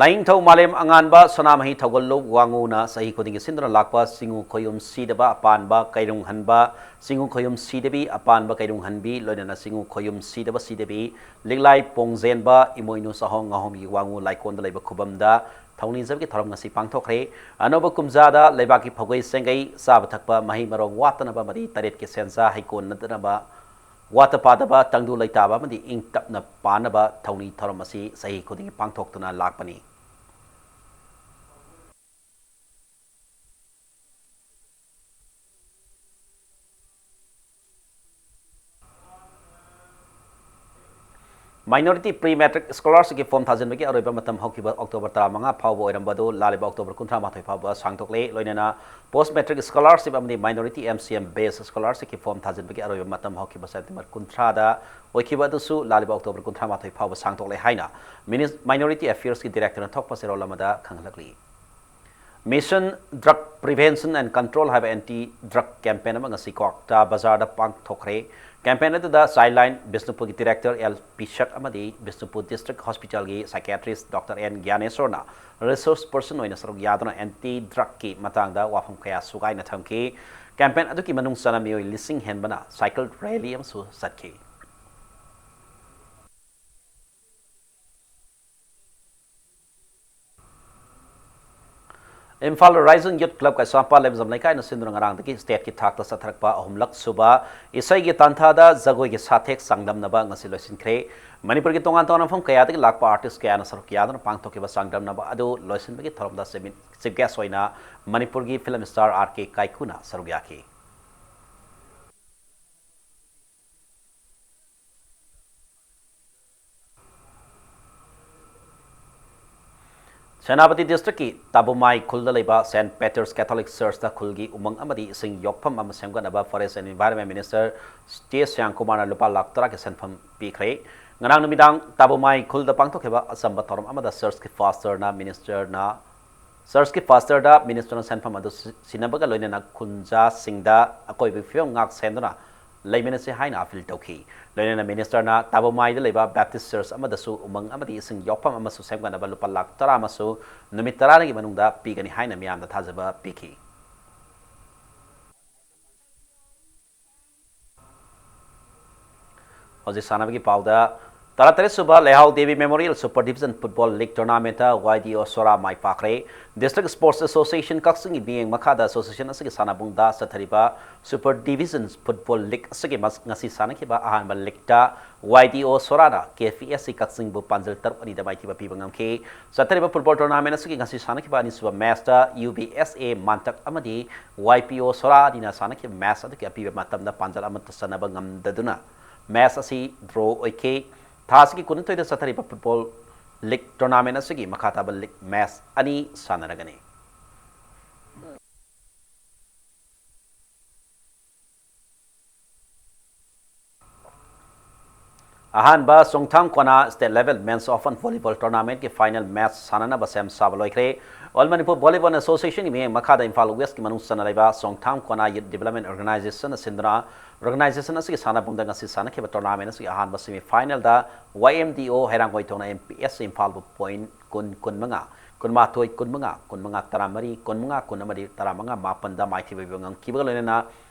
ꯂꯥꯏꯅꯤꯡꯊꯧ ꯃꯥꯂꯦꯝ ꯑꯉꯥꯟꯕ ꯁꯅꯥꯃꯍꯤ ꯊꯧꯒꯜꯂꯨꯞ ꯋꯥꯉꯨꯅ ꯆꯍꯤ ꯈꯨꯗꯤꯡꯒꯤ ꯁꯤꯟꯗꯨꯅ ꯂꯥꯛꯄ ꯆꯤꯡꯉꯨ ꯈꯣꯌꯨꯝ ꯁꯤꯗꯕ ꯑꯄꯥꯟꯕ ꯀꯩꯔꯨꯡꯍꯟꯕ, ꯆꯤꯡꯉꯨ ꯈꯣꯌꯨꯝ ꯁꯤꯗꯕꯤ ꯑꯄꯥꯟꯕ ꯀꯩꯔꯨꯡꯍꯟꯕꯤ, ꯂꯣꯏꯅꯅ ꯆꯤꯡꯉꯨ ꯈꯣꯌꯨꯝ ꯁꯤꯗꯕ ꯁꯤꯗꯕꯤ, ꯂꯤꯛꯂꯥꯏ ꯄꯣꯡꯖꯦꯟꯕ ꯏꯃꯣꯏꯅꯨ ꯆꯥꯍꯣꯡ ꯉꯥꯍꯣꯝꯒꯤ ꯋꯥꯉꯨ ꯂꯥꯏꯀꯣꯟꯗ ꯂꯩꯕ ꯈꯨꯕꯝꯗ ꯊꯧꯅꯤꯖꯕꯒꯤ ꯊꯧꯔꯝ ꯉꯁꯤ ꯄꯥꯡꯊꯣꯛꯈ꯭ꯔꯦ꯫ ꯑꯅꯧꯕ ꯀꯨꯝꯖꯥꯗ ꯂꯩꯕꯥꯛꯀꯤ ꯐꯧꯒꯩ ꯆꯦꯡꯒꯩ, ꯆꯥꯕ ꯊꯛꯄ, ꯃꯍꯩ ꯃꯔꯣꯡ ꯋꯥꯠꯇꯅꯕ ꯑꯃꯗꯤ ꯇꯔꯦꯠꯀꯤ ꯁꯦꯟꯖꯥ ꯍꯩꯀꯣꯟꯅꯗꯅꯕ ꯋꯥꯠꯇ ꯄꯥꯗꯕ, ꯇꯪꯗꯨ ꯂꯩꯇꯥꯕ ꯑꯃꯗꯤ ꯏꯪ ꯇꯞꯅ ꯄꯥꯟꯅꯕ ꯊꯧꯅꯤ ꯊꯧꯔꯝ ꯑꯁꯤ ꯆꯍꯤ ꯈꯨꯗꯤꯡꯒꯤ ꯄꯥꯡꯊꯣꯛꯇꯨꯅ ꯂꯥꯛꯄꯅꯤ꯫ Minority Pre-Matric Scholarshipꯀꯤ form ꯊꯥꯖꯤꯟꯕꯒꯤ ꯑꯔꯣꯏꯕ ꯃꯇꯝ ꯍꯧꯈꯤꯕ October ꯇꯔꯥꯃꯉꯥ ꯐꯥꯎꯕ ꯑꯣꯏꯔꯝꯕ ꯑꯗꯨ ꯂꯥꯛꯂꯤꯕ October ꯀꯨꯟꯊ꯭ꯔꯥ ꯃꯥꯊꯣꯏ ꯐꯥꯎꯕ ꯁꯥꯡꯗꯣꯛꯂꯦ꯫ ꯂꯣꯏꯅꯅ Post Matric Scholarship ꯑꯃꯗꯤ Minority M C M Based Scholarshipꯀꯤ form ꯊꯥꯖꯤꯟꯕꯒꯤ ꯑꯔꯣꯏꯕ ꯃꯇꯝ ꯍꯧꯈꯤꯕ September ꯀꯨꯟꯊ꯭ꯔꯥꯗ ꯑꯣꯏꯈꯤꯕ ꯑꯗꯨꯁꯨ ꯂꯥꯛꯂꯤꯕ October ꯀꯨꯟꯊ꯭ꯔꯥ ꯃꯥꯊꯣꯏ ꯐꯥꯎꯕ ꯁꯥꯡꯗꯣꯛꯂꯦ ꯍꯥꯏꯅ Minis-, Minority Affairsꯀꯤ Directorꯅ ꯊꯣꯛꯄ ꯆꯦꯔꯣꯜ ꯑꯃꯗ ꯈꯪꯍꯜꯂꯛꯂꯤ꯫ Mission Drug Prevention and Control ꯍꯥꯏꯕ anti drug campaign ꯑꯃ ꯉꯁꯤ ꯀ꯭ꯋꯥꯛꯇꯥ ꯕꯖꯥꯔꯗ ꯄꯥꯡꯊꯣꯛꯈ꯭ꯔꯦ꯫ Campaign ꯑꯗꯨꯗ Childline ꯕꯤꯁꯅꯨꯄꯨꯔꯒꯤ Director ꯑꯦꯜ ꯄꯤꯁꯛ ꯑꯃꯗꯤ ꯕꯤꯁꯅꯨꯄꯨꯔ District Hospitalꯒꯤ psychiatrist Doctor ꯑꯦꯟ ꯒ꯭ꯌꯥꯅꯦꯁꯣꯔꯅ resource person ꯑꯣꯏꯅ ꯁꯔꯨꯛ ꯌꯥꯗꯨꯅ anti drugꯀꯤ ꯃꯇꯥꯡꯗ ꯋꯥꯐꯝ ꯀꯌꯥ ꯁꯨꯒꯥꯏꯅ ꯊꯝꯈꯤ꯫ Campaign ꯑꯗꯨꯒꯤ ꯃꯅꯨꯡ ꯆꯟꯅ ꯃꯤꯑꯣꯏ ꯂꯤꯁꯤꯡ ꯍꯦꯟꯕꯅ cycle rally ꯑꯃꯁꯨ ꯆꯠꯈꯤ꯫ ꯏꯝꯐꯥꯜ Horizon Youth Club ꯀꯩꯁꯥꯝꯄꯥꯠ ꯂꯩꯃꯖꯝ ꯂꯩꯀꯥꯏꯅ ꯁꯤꯟꯗꯨꯅ ꯉꯔꯥꯡꯗꯒꯤ stateꯀꯤ ꯊꯥꯛꯇ ꯆꯠꯊꯔꯛꯄ ꯑꯍꯨꯝꯂꯛ ꯁꯨꯕ ꯏꯁꯩꯒꯤ ꯇꯥꯟꯊꯥꯗ ꯖꯒꯣꯏꯒꯤ ꯁꯥꯊꯦꯛ ꯆꯥꯡꯗꯝꯅꯕ ꯉꯁꯤ ꯂꯣꯏꯁꯤꯟꯈ꯭ꯔꯦ꯫ ꯃꯅꯤꯄꯨꯔꯒꯤ ꯇꯣꯉꯥꯟ ꯇꯣꯉꯥꯟꯕ ꯃꯐꯝ ꯀꯌꯥꯗꯒꯤ ꯂꯥꯛꯄ artist ꯀꯌꯥꯅ ꯁꯔꯨꯛ ꯌꯥꯗꯨꯅ ꯄꯥꯡꯊꯣꯛꯈꯤꯕ ꯆꯥꯡꯗꯝꯅꯕ ꯑꯗꯨ ꯂꯣꯏꯁꯤꯟꯕꯒꯤ ꯊꯧꯔꯝꯗ ꯆꯦꯃꯤ-, chief guest ꯑꯣꯏꯅ ꯃꯅꯤꯄꯨꯔꯒꯤ film star ꯑꯥꯔ ꯀꯦ ꯀꯥꯏꯀꯨꯅ ꯁꯔꯨꯛ ꯌꯥꯈꯤ꯫ ꯁꯦꯅꯥꯄꯇꯤ districtꯀꯤ ꯇꯥꯕꯨꯃꯥꯏ ꯈꯨꯜꯗ ꯂꯩꯕ Saint Peter's Catholic Churchꯇ ꯈꯨꯜꯒꯤ ꯎꯃꯪ ꯑꯃꯗꯤ ꯏꯁꯤꯡ ꯌꯣꯛꯐꯝ ꯑꯃ ꯁꯦꯝꯒꯠꯅꯕ Forest and Environment Minister ꯆꯦ ꯁ꯭ꯌꯥꯝ ꯀꯨꯃꯥꯔꯅ ꯂꯨꯄꯥ ꯂꯥꯈ ꯇꯔꯥꯒꯤ ꯁꯦꯟꯐꯝ ꯄꯤꯈ꯭ꯔꯦ꯫ ꯉꯔꯥꯡ ꯅꯨꯃꯤꯗꯥꯡ ꯇꯥꯕꯨꯃꯥꯏ ꯈꯨꯜꯗ ꯄꯥꯡꯊꯣꯛꯈꯤꯕ ꯑꯆꯝꯕ ꯊꯧꯔꯝ ꯑꯃꯗ churchꯀꯤ pastorꯅ ministerꯅ Churchꯀꯤ pastorꯗ ministerꯅ ꯁꯦꯟꯐꯝ ꯑꯗꯨ ꯁꯤ-, ꯁꯤꯟꯅꯕꯒ ꯂꯣꯏꯅꯅ ꯈꯨꯟꯖꯥꯁꯤꯡꯗ ꯑꯀꯣꯏꯕꯒꯤ ꯐꯤꯕꯝ ꯉꯥꯛ ꯁꯦꯟꯗꯨꯅ ꯂꯩꯃꯤꯟꯅꯁꯤ ꯍꯥꯏꯅ appeal ꯇꯧꯈꯤ꯫ ꯂꯣꯏꯅꯅ ministerꯅ ꯇꯥꯕꯨꯃꯥꯏꯗ ꯂꯩꯕ Baptist Church ꯑꯃꯗꯁꯨ ꯎꯃꯪ ꯑꯃꯗꯤ ꯏꯁꯤꯡ ꯌꯣꯛꯐꯝ ꯑꯃꯁꯨ ꯁꯦꯝꯒꯠꯅꯕ ꯂꯨꯄꯥ ꯂꯥꯈ ꯇꯔꯥ ꯑꯃꯁꯨ ꯅꯨꯃꯤꯠ ꯇꯔꯥꯅꯤꯒꯤ ꯃꯅꯨꯡꯗ ꯄꯤꯒꯅꯤ ꯍꯥꯏꯅ ꯃꯤꯌꯥꯝꯗ ꯊꯥꯖꯕ ꯄꯤꯈꯤ꯫ ꯍꯧꯖꯤꯛ ꯁꯥꯟꯅꯕꯒꯤ ꯄꯥꯎꯗ ꯇꯔꯥꯇꯔꯦꯠ ꯁꯨꯕ Leihao Devi memorial super division football league ꯇꯣꯔꯅꯥꯃꯦꯟꯠꯇ ꯋꯥꯏ ꯗꯤ ꯑꯣ ꯁꯣꯔꯥ ꯃꯥꯏ ꯄꯥꯛꯈ꯭ꯔꯦ꯫ ꯗꯤꯁꯇ꯭ꯔꯤꯛ ꯁ꯭ꯄꯣꯔꯠꯁ ꯑꯦꯁꯣꯁꯤꯌꯦꯁꯟ ꯀꯛꯆꯤꯡꯒꯤ ꯃꯤꯠꯌꯦꯡ ꯃꯈꯥꯗ ꯑꯦꯁꯣꯁꯤꯌꯦꯁꯟ ꯑꯁꯤꯒꯤ ꯁꯥꯟꯅꯕꯨꯡꯗ ꯆꯠꯊꯔꯤꯕ ꯁꯨꯄꯔ ꯗꯤꯕꯤꯖꯟ ꯐꯨꯠꯕꯣꯜ ꯂꯤꯒ ꯑꯁꯤꯒꯤ ꯃꯁ-, ꯉꯁꯤ ꯁꯥꯟꯅꯈꯤꯕ ꯑꯍꯥꯟꯕ ꯂꯤꯒꯇ ꯋꯥꯏ ꯗꯤ ꯑꯣ ꯁꯣꯔꯥꯅ ꯀꯦ ꯄꯤ ꯑꯦꯁ ꯁꯤ ꯀꯛꯆꯤꯡꯕꯨ ꯄꯥꯟꯖꯜ ꯇꯔꯨꯛ ꯑꯅꯤꯗ ꯃꯥꯏꯊꯤꯕ ꯄꯤꯕ ꯉꯝꯈꯤ꯫ ꯆꯠꯊꯔꯤꯕ ꯐꯨꯠꯕꯣꯜ ꯇꯣꯔꯅꯥꯃꯦꯟꯠ ꯑꯁꯤꯒꯤ ꯉꯁꯤ ꯁꯥꯟꯅꯈꯤꯕ ꯑꯅꯤꯁꯨꯕ ꯃꯦꯆꯇ ꯌꯨ ꯕꯤ ꯑꯦꯁ ꯑꯦ ꯃꯥꯟꯇꯛ ꯑꯃꯗꯤ ꯋꯥꯏ ꯄꯤ ꯑꯣ ꯁꯣꯔꯥ ꯑꯅꯤꯅ ꯁꯥꯟꯅꯈꯤꯕ ꯃꯦꯆ ꯑꯗꯨꯒꯤ ꯑꯄꯤꯕ ꯃꯇꯝꯗ ꯄꯥꯟꯖꯜ ꯑꯃꯠꯇ ꯆꯟꯅꯕ ꯉꯝꯗꯗꯨꯅ ꯃꯦꯆ ꯑꯁꯤ ꯗ꯭ꯔꯣ ꯑꯣꯏꯈꯤ꯫ ꯊꯥ ꯑꯁꯤꯒꯤ ꯀꯨꯟꯅꯤꯊꯣꯏꯗ ꯆꯠꯊꯔꯤꯕ ꯐꯨꯠꯕꯣꯜ ꯂꯤꯒ ꯇꯣꯔꯅꯥꯃꯦꯟꯠ ꯑꯁꯤꯒꯤ ꯃꯈꯥ ꯇꯥꯕ ꯂꯤꯒ ꯃꯦꯆ ꯑꯅꯤ ꯁꯥꯟꯅꯔꯒꯅꯤ꯫ ꯑꯍꯥꯟꯕ Chongtham Kona state level men's open volleyball ꯇꯣꯔꯅꯥꯃꯦꯟꯠꯀꯤ ꯐꯥꯏꯅꯦꯜ ꯃꯦꯆ ꯁꯥꯟꯅꯅꯕ ꯁꯦꯝ ꯁꯥꯕ ꯂꯣꯏꯈ꯭ꯔꯦ꯫ ꯑꯣꯜ ꯃꯅꯤꯄꯨꯔ ꯚꯣꯂꯤꯕꯣꯜ ꯑꯦꯁꯣꯁꯤꯌꯦꯁꯟꯒꯤ ꯃꯤꯠꯌꯦꯡ ꯃꯈꯥꯗ ꯏꯝꯐꯥꯜ ꯋꯦꯁ꯭ꯠꯀꯤ ꯃꯅꯨꯡ ꯆꯟꯅ ꯂꯩꯕ ꯆꯣꯡꯊꯥꯝ ꯀꯣꯅꯥ ꯌꯨꯠ ꯗꯤꯚꯦꯂꯞꯃꯦꯟꯠ ꯑꯣꯔꯒꯅꯥꯏꯖꯦꯁꯟꯅ ꯁꯤꯟꯗꯨꯅ ꯑꯣꯔꯒꯅꯥꯏꯖꯦꯁꯟ ꯑꯁꯤꯒꯤ ꯁꯥꯟꯅꯕꯨꯡꯗ ꯉꯁꯤ ꯁꯥꯟꯅꯈꯤꯕ ꯇꯣꯔꯅꯥꯃꯦꯟꯠ ꯑꯁꯤꯒꯤ ꯑꯍꯥꯟꯕ ꯁꯦꯃꯤ ꯐꯥꯏꯅꯦꯜꯗ ꯋꯥꯏ ꯑꯦꯝ ꯗꯤ ꯑꯣ ꯍꯩꯔꯥꯡꯒꯣꯏꯊꯣꯡꯅ ꯑꯦꯝ ꯄꯤ ꯑꯦꯁ ꯏꯝꯐꯥꯜꯕꯨ ꯄꯣꯏꯟꯠ ꯀꯨꯟ, ꯀꯨꯟꯃꯉꯥ, ꯀꯨꯟꯃꯥꯊꯣꯏ, ꯀꯨꯟꯃꯉꯥ, ꯀꯨꯟꯃꯉꯥ, ꯇꯔꯥꯃꯔꯤ, ꯀꯨꯟꯃꯉꯥ, ꯀꯨꯟ ꯑꯃꯗꯤ ꯇꯔꯥꯃꯉꯥ, ꯃꯥꯄꯟꯗ ꯃꯥꯏꯊꯤꯕ ꯄꯤꯕ ꯉꯝꯈꯤꯕꯒ ꯂꯣꯏꯅꯅ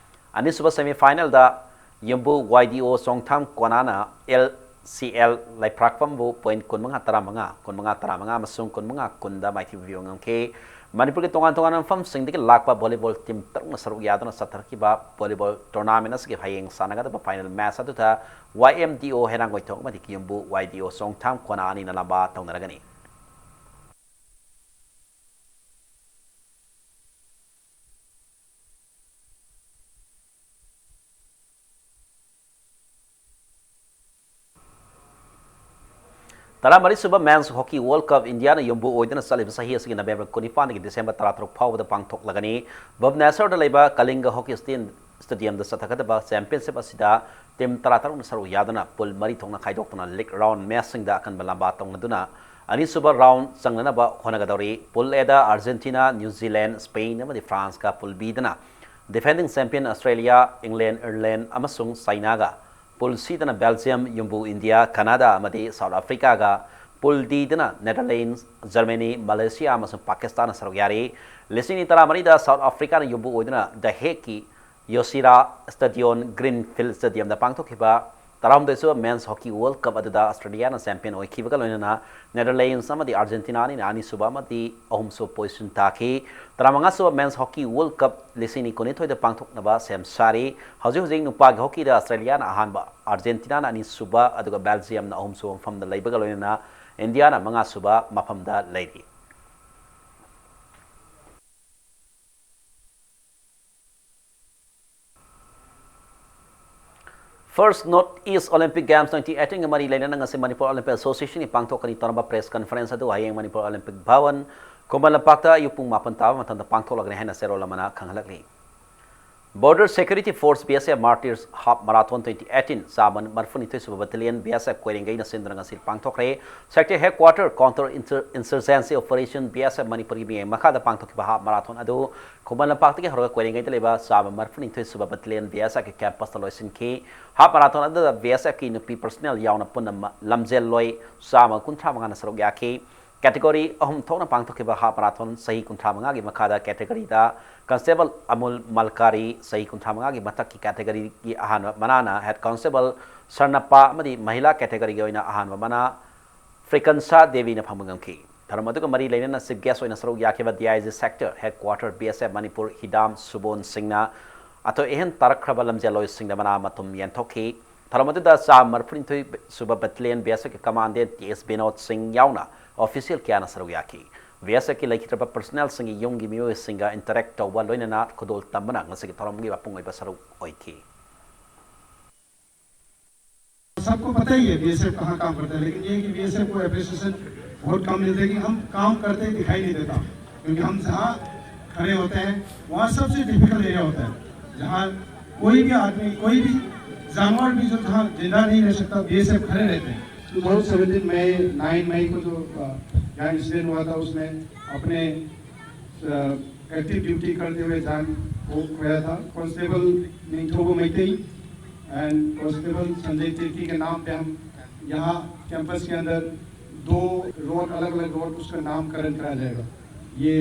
ꯑꯅꯤꯁꯨꯕ ꯁꯦꯃꯤ ꯐꯥꯏꯅꯦꯜꯗ ꯌꯨꯝꯕꯨ ꯋꯥꯏ ꯗꯤ ꯑꯣ ꯆꯣꯡꯊꯥꯝ ꯀꯣꯅꯥꯅ ꯑꯦꯜ ꯁꯤ ꯑꯦꯜ ꯂꯩꯄ꯭ꯔꯥꯛꯄꯝꯕꯨ ꯄꯣꯏꯟꯠ ꯀꯨꯟꯃꯉꯥ, ꯇꯔꯥꯃꯉꯥ, ꯀꯨꯟꯃꯉꯥ, ꯇꯔꯥꯃꯉꯥ ꯑꯃꯁꯨꯡ ꯀꯨꯟꯃꯉꯥ, ꯀꯨꯟꯗ ꯃꯥꯏꯊꯤꯕ ꯄꯤꯕ ꯉꯝꯈꯤ꯫ ꯃꯅꯤꯄꯨꯔꯒꯤ ꯇꯣꯉꯥꯟ ꯇꯣꯉꯥꯟꯕ ꯃꯐꯝꯁꯤꯡꯗꯒꯤ ꯂꯥꯛꯄ ꯚꯣꯂꯤꯕꯣꯜ ꯇꯤꯝ ꯇꯔꯨꯛꯅ ꯁꯔꯨꯛ ꯌꯥꯗꯨꯅ ꯆꯠꯊꯔꯛꯈꯤꯕ ꯚꯣꯂꯤꯕꯣꯜ ꯇꯣꯔꯅꯥꯃꯦꯟꯠ ꯑꯁꯤꯒꯤ ꯍꯌꯦꯡ ꯁꯥꯟꯅꯒꯗꯕ ꯐꯥꯏꯅꯦꯜ ꯃꯦꯆ ꯑꯗꯨꯗ ꯋꯥꯏ ꯑꯦꯝ ꯗꯤ ꯑꯣ ꯍꯩꯔꯥꯡꯒꯣꯏꯊꯣꯡ ꯑꯃꯗꯤ ꯌꯨꯝꯕꯨ ꯋꯥꯏ ꯗꯤ ꯑꯣ ꯆꯣꯡꯊꯥꯝ ꯀꯣꯅꯥ ꯑꯅꯤꯅ ꯂꯝꯕꯥ ꯇꯧꯅꯔꯒꯅꯤ꯫ ꯇꯔꯥꯃꯔꯤꯁꯨꯕ ꯃꯦꯟꯁ ꯍꯣꯀꯤ ꯋꯥꯔꯜꯗ ꯀꯞ ꯏꯟꯗꯤꯌꯥꯅ ꯌꯨꯝꯕꯨ ꯑꯣꯏꯗꯨꯅ ꯆꯠꯂꯤꯕ ꯆꯍꯤ ꯑꯁꯤꯒꯤ ꯅꯕꯦꯝꯕꯔ ꯀꯨꯟꯅꯤꯄꯥꯟꯗꯒꯤ ꯗꯤꯁꯦꯝꯕꯔ ꯇꯔꯥꯇꯔꯨꯛ ꯐꯥꯎꯕꯗ ꯄꯥꯡꯊꯣꯛꯂꯒꯅꯤ꯫ ꯚꯨꯕꯅꯦꯁ꯭ꯋꯔꯗ ꯂꯩꯕ ꯀꯂꯤꯡꯒ ꯍꯣꯀꯤ ꯁ꯭ꯇꯦꯟ-, ꯁ꯭ꯇꯦꯗꯤꯌꯝꯗ ꯆꯠꯊꯒꯗꯕ ꯆꯦꯝꯄꯤꯌꯟꯁꯤꯞ ꯑꯁꯤꯗ ꯇꯤꯝ ꯇꯔꯥꯇꯔꯨꯛꯅ ꯁꯔꯨꯛ ꯌꯥꯗꯨꯅ ꯄꯨꯜ ꯃꯔꯤ ꯊꯣꯛꯅ ꯈꯥꯏꯗꯣꯛꯇꯨꯅ ꯂꯤꯒ ꯔꯥꯎꯟ ꯃꯦꯆꯁꯤꯡꯗ ꯑꯀꯟꯕ ꯂꯝꯕꯥ ꯇꯧꯅꯗꯨꯅ ꯑꯅꯤꯁꯨꯕ ꯔꯥꯎꯟ ꯆꯪꯅꯅꯕ ꯍꯣꯠꯅꯒꯗꯧꯔꯤ꯫ ꯄꯨꯜ ꯑꯦꯗ ꯑꯥꯔꯖꯦꯟꯇꯤꯅꯥ, ꯅ꯭ꯌꯨ ꯖꯤꯂꯦꯟ, ꯁ꯭ꯄꯦꯟ ꯑꯃꯗꯤ ꯐ꯭ꯔꯥꯟꯁꯀ, ꯄꯨꯜ ꯕꯤꯗꯅ ꯗꯤꯐꯦꯟꯗꯤꯡ ꯆꯦꯝꯄꯤꯌꯟ ꯑꯁꯇ꯭ꯔꯦꯂꯤꯌꯥ, ꯏꯪꯂꯦꯟ, ꯑꯥꯌꯔꯂꯦꯟ ꯑꯃꯁꯨꯡ ꯆꯥꯏꯅꯥꯒ, ꯄꯨꯜ ꯁꯤꯗꯅ ꯕꯦꯜꯖꯤꯌꯝ, ꯌꯨꯝꯕꯨ ꯏꯟꯗꯤꯌꯥ, ꯀꯅꯥꯗꯥ ꯑꯃꯗꯤ ꯁꯥꯎꯠ ꯑꯐ꯭ꯔꯤꯀꯥꯒ, ꯄꯨꯜ ꯗꯤꯗꯅ ꯅꯦꯗꯔꯂꯦꯟꯗꯁ, ꯖꯔꯃꯅꯤ, ꯃꯂꯦꯁꯤꯌꯥ ꯑꯃꯁꯨꯡ ꯄꯥꯀꯤꯁꯇꯥꯟꯅ ꯁꯔꯨꯛ ꯌꯥꯔꯤ꯫ ꯂꯤꯁꯤꯡ ꯑꯅꯤ ꯇꯔꯥꯃꯔꯤꯗ ꯁꯥꯎꯠ ꯑꯐ꯭ꯔꯤꯀꯥꯅ ꯌꯨꯝꯕꯨ ꯑꯣꯏꯗꯨꯅ ꯗ ꯍꯦꯒꯀꯤ ꯌꯣꯁꯤꯔꯥ ꯁ꯭ꯇꯦꯗꯤꯌꯣꯟ ꯒ꯭ꯔꯤꯟꯐꯤꯜꯗ ꯁ꯭ꯇꯦꯗꯤꯌꯝꯗ ꯄꯥꯡꯊꯣꯛꯈꯤꯕ ꯇꯔꯥꯍꯨꯝꯗꯣꯏꯁꯨꯕ Men's Hockey World Cup ꯑꯗꯨꯗ ꯑꯁꯇ꯭ꯔꯦꯂꯤꯌꯥꯅ ꯆꯦꯝꯄꯤꯌꯟ ꯑꯣꯏꯈꯤꯕꯒ ꯂꯣꯏꯅꯅ ꯅꯦꯗꯔꯂꯦꯟꯁ ꯑꯃꯗꯤ ꯑꯥꯔꯖꯦꯟꯇꯤꯅꯥ ꯑꯅꯤꯅ ꯑꯅꯤꯁꯨꯕ ꯑꯃꯗꯤ ꯑꯍꯨꯝꯁꯨꯕ ꯄꯣꯖꯤꯁꯟ ꯇꯥꯈꯤ꯫ ꯇꯔꯥꯃꯉꯥꯁꯨꯕ Men's Hockey World Cup ꯂꯤꯁꯤꯡ ꯑꯅꯤ ꯀꯨꯟꯅꯤꯊꯣꯏꯗ ꯄꯥꯡꯊꯣꯛꯅꯕ ꯁꯦꯝ ꯁꯥꯔꯤ꯫ ꯍꯧꯖꯤꯛ ꯍꯧꯖꯤꯛ ꯅꯨꯄꯥꯒꯤ ꯍꯣꯀꯤꯗ ꯑꯁꯇ꯭ꯔꯦꯂꯤꯌꯥꯅ ꯑꯍꯥꯟꯕ, ꯑꯥꯔꯖꯦꯟꯇꯤꯅꯥꯅ ꯑꯅꯤꯁꯨꯕ, ꯑꯗꯨꯒ ꯕꯦꯜꯖꯤꯌꯝꯅ ꯑꯍꯨꯝꯁꯨꯕ ꯃꯐꯝꯗ ꯂꯩꯕꯒ ꯂꯣꯏꯅꯅ ꯏꯟꯗꯤꯌꯥꯅ ꯃꯉꯥꯁꯨꯕ ꯃꯐꯝꯗ ꯂꯩꯔꯤ꯫ First North East Olympic Games twenty eighteen ꯒ ꯃꯔꯤ ꯂꯩꯅꯅ ꯉꯁꯤ ꯃꯅꯤꯄꯨꯔ ꯑꯣꯂꯤꯝꯄꯤꯛ ꯑꯦꯁꯣꯁꯤꯌꯦꯁꯟꯒꯤ ꯄꯥꯡꯊꯣꯛꯀꯅꯤ ꯇꯧꯔꯝꯕ ꯄ꯭ꯔꯦꯁ ꯀꯟꯐꯔꯦꯟꯁ ꯑꯗꯨ ꯍꯌꯦꯡ ꯃꯅꯤꯄꯨꯔ ꯑꯣꯂꯤꯝꯄꯤꯛ ꯚꯕꯟ, ꯈꯨꯃꯟ ꯂꯝꯄꯥꯛꯇ ꯑꯌꯨꯛ ꯄꯨꯡ ꯃꯥꯄꯟ ꯇꯥꯕ ꯃꯇꯝꯗ ꯄꯥꯡꯊꯣꯛꯂꯒꯅꯤ ꯍꯥꯏꯅ ꯆꯦꯔꯣꯜ ꯑꯃꯅ ꯈꯪꯍꯜꯂꯛꯂꯤ꯫ Border Security Force B S F Martyrs Half Marathon twenty eighteen ꯆꯥꯝꯃ ꯃꯔꯤꯐꯨꯅꯤꯊꯣꯏ ꯁꯨꯕ ꯕꯠꯇꯂꯤꯌꯟ B S F ꯀꯣꯏꯔꯦꯡꯒꯩꯅ ꯁꯤꯟꯗꯨꯅ ꯉꯁꯤ ꯄꯥꯡꯊꯣꯛꯈ꯭ꯔꯦ꯫ Sector Headquarter Counter Inter-, Insurgency Operation B S F ꯃꯅꯤꯄꯨꯔꯒꯤ ꯃꯤꯠꯌꯦꯡ ꯃꯈꯥꯗ ꯄꯥꯡꯊꯣꯛꯈꯤꯕ ꯍꯥꯐ ꯃꯔꯥꯊꯣꯟ ꯑꯗꯨ ꯈꯨꯃꯟ ꯂꯝꯄꯥꯛꯇꯒꯤ ꯍꯧꯔꯒ ꯀꯣꯏꯔꯦꯡꯒꯩꯗ ꯂꯩꯕ ꯆꯥꯝꯃ ꯃꯔꯤꯐꯨꯅꯤꯊꯣꯏ ꯁꯨꯕ ꯕꯠꯇꯂꯤꯌꯟ B S F ꯀꯤ ꯀꯦꯝꯄꯁꯇ ꯂꯣꯏꯁꯤꯟꯈꯤ꯫ ꯍꯥꯐ ꯃꯔꯥꯊꯣꯟ ꯑꯗꯨꯗ B S F ꯀꯤ ꯅꯨꯄꯤ ꯄꯔꯁꯅꯦꯜ ꯌꯥꯎꯅ ꯄꯨꯟꯅ ꯃ-, ꯂꯝꯖꯦꯜꯂꯣꯏ ꯆꯥꯝꯃ ꯀꯨꯟꯊ꯭ꯔꯥ ꯃꯉꯥꯅ ꯁꯔꯨꯛ ꯌꯥꯈꯤ꯫ ꯀꯦꯇꯦꯒꯣꯔꯤ ꯑꯍꯨꯝ ꯊꯣꯛꯅ ꯄꯥꯡꯊꯣꯛꯈꯤꯕ ꯍꯥꯐ ꯃꯔꯥꯊꯣꯟ ꯆꯍꯤ ꯀꯨꯟꯊ꯭ꯔꯥ ꯃꯉꯥꯒꯤ ꯃꯈꯥꯗ ꯀꯦꯇꯦꯒꯣꯔꯤꯗ ꯀꯟꯁꯇꯦꯕꯜ ꯑꯃꯨꯜ ꯃꯜꯀꯥꯔꯤ, ꯆꯍꯤ ꯀꯨꯟꯊ꯭ꯔꯥ ꯃꯉꯥꯒꯤ ꯃꯊꯛꯀꯤ ꯀꯦꯇꯦꯒꯣꯔꯤꯒꯤ ꯑꯍꯥꯟꯕ ꯃꯅꯥꯅ ꯍꯦꯗ ꯀꯟꯁꯇꯦꯕꯜ ꯁꯔꯅꯄꯥ ꯑꯃꯗꯤ ꯃꯍꯤꯂꯥ ꯀꯦꯇꯦꯒꯣꯔꯤꯒꯤ ꯑꯣꯏꯅ ꯑꯍꯥꯟꯕ ꯃꯅꯥ ꯐ꯭ꯔꯤꯀꯟꯁꯥ ꯗꯦꯕꯤꯅ ꯐꯪꯕ ꯉꯝꯈꯤ꯫ ꯊꯧꯔꯝ ꯑꯗꯨꯒ ꯃꯔꯤ ꯂꯩꯅꯅ ꯆꯤꯐ ꯒꯦꯁ ꯑꯣꯏꯅ ꯁꯔꯨꯛ ꯌꯥꯈꯤꯕ D I G Sector Headquarter B S F Manipur ꯍꯤꯗꯥꯝ ꯁꯨꯕꯣꯟ ꯁꯤꯡꯅ ꯑꯊꯣꯏ ꯑꯍꯦꯟ ꯇꯥꯔꯛꯈ꯭ꯔꯕ ꯂꯝꯖꯦꯜꯂꯣꯏꯁꯤꯡꯗ ꯃꯅꯥ ꯃꯊꯨꯝ ꯌꯦꯟꯊꯣꯛꯈꯤ꯫ ꯊꯧꯔꯝ ꯑꯗꯨꯗ ꯆꯥꯝꯃ ꯃꯔꯤꯐꯨꯅꯤꯊꯣꯏ ꯁꯨꯕ ꯕꯠꯇꯂꯤꯌꯟ B S F ꯀꯤ ꯀꯃꯥꯟꯗꯦꯟ T S ꯕꯤꯅꯣꯗ ꯁꯤꯡ ꯌꯥꯎꯅ ꯑꯣꯐꯤꯁꯤꯌꯦꯜ ꯀꯌꯥꯅ ꯁꯔꯨꯛ ꯌꯥꯈꯤ꯫ B S F ꯀꯤ ꯂꯩꯈꯤꯗ꯭ꯔꯕ ꯄꯔꯁꯅꯦꯜꯁꯤꯡꯒꯤ ꯌꯨꯝꯒꯤ ꯃꯤꯑꯣꯏꯁꯤꯡꯒ ꯏꯟꯇꯔꯦꯛ ꯇꯧꯕ ꯂꯣꯏꯅꯅ ꯈꯨꯗꯣꯜ ꯇꯝꯕꯅ ꯉꯁꯤꯒꯤ ꯊꯧꯔꯝꯒꯤ ꯃꯄꯨꯡ ꯑꯣꯏꯕ ꯁꯔꯨꯛ ꯑꯣꯏꯈꯤ꯫ सबको पता ही है बीएसएफ कहाँ काम करता है, लेकिन ये कि बीएसएफ को अप्रिसिएशन बहुत कम मिलता है कि हम काम करते दिखाई नहीं देता, क्योंकि हम जहाँ खड़े होते हैं वहाँ सबसे डिफिकल्ट एरिया होता है, जहाँ कोई भी आदमी, कोई भी जानवर भी जो जहाँ जिंदा नहीं रह सकता, बीएसएफ खड़े रहते हैं। टू थाउजेंड सेवेंटीन मई, नाइन मई को जो अ, यहाँ इंसिडेंट हुआ था, उसमें अपने एक्टिव ड्यूटी करते हुए जान को खोया था। Constable Ningthoba Meitei and constable Sanjay Tirkey के नाम पे हम यहाँ कैंपस के अंदर दो रोड, अलग अलग रोड, उसका नामकरण करा जाएगा। ये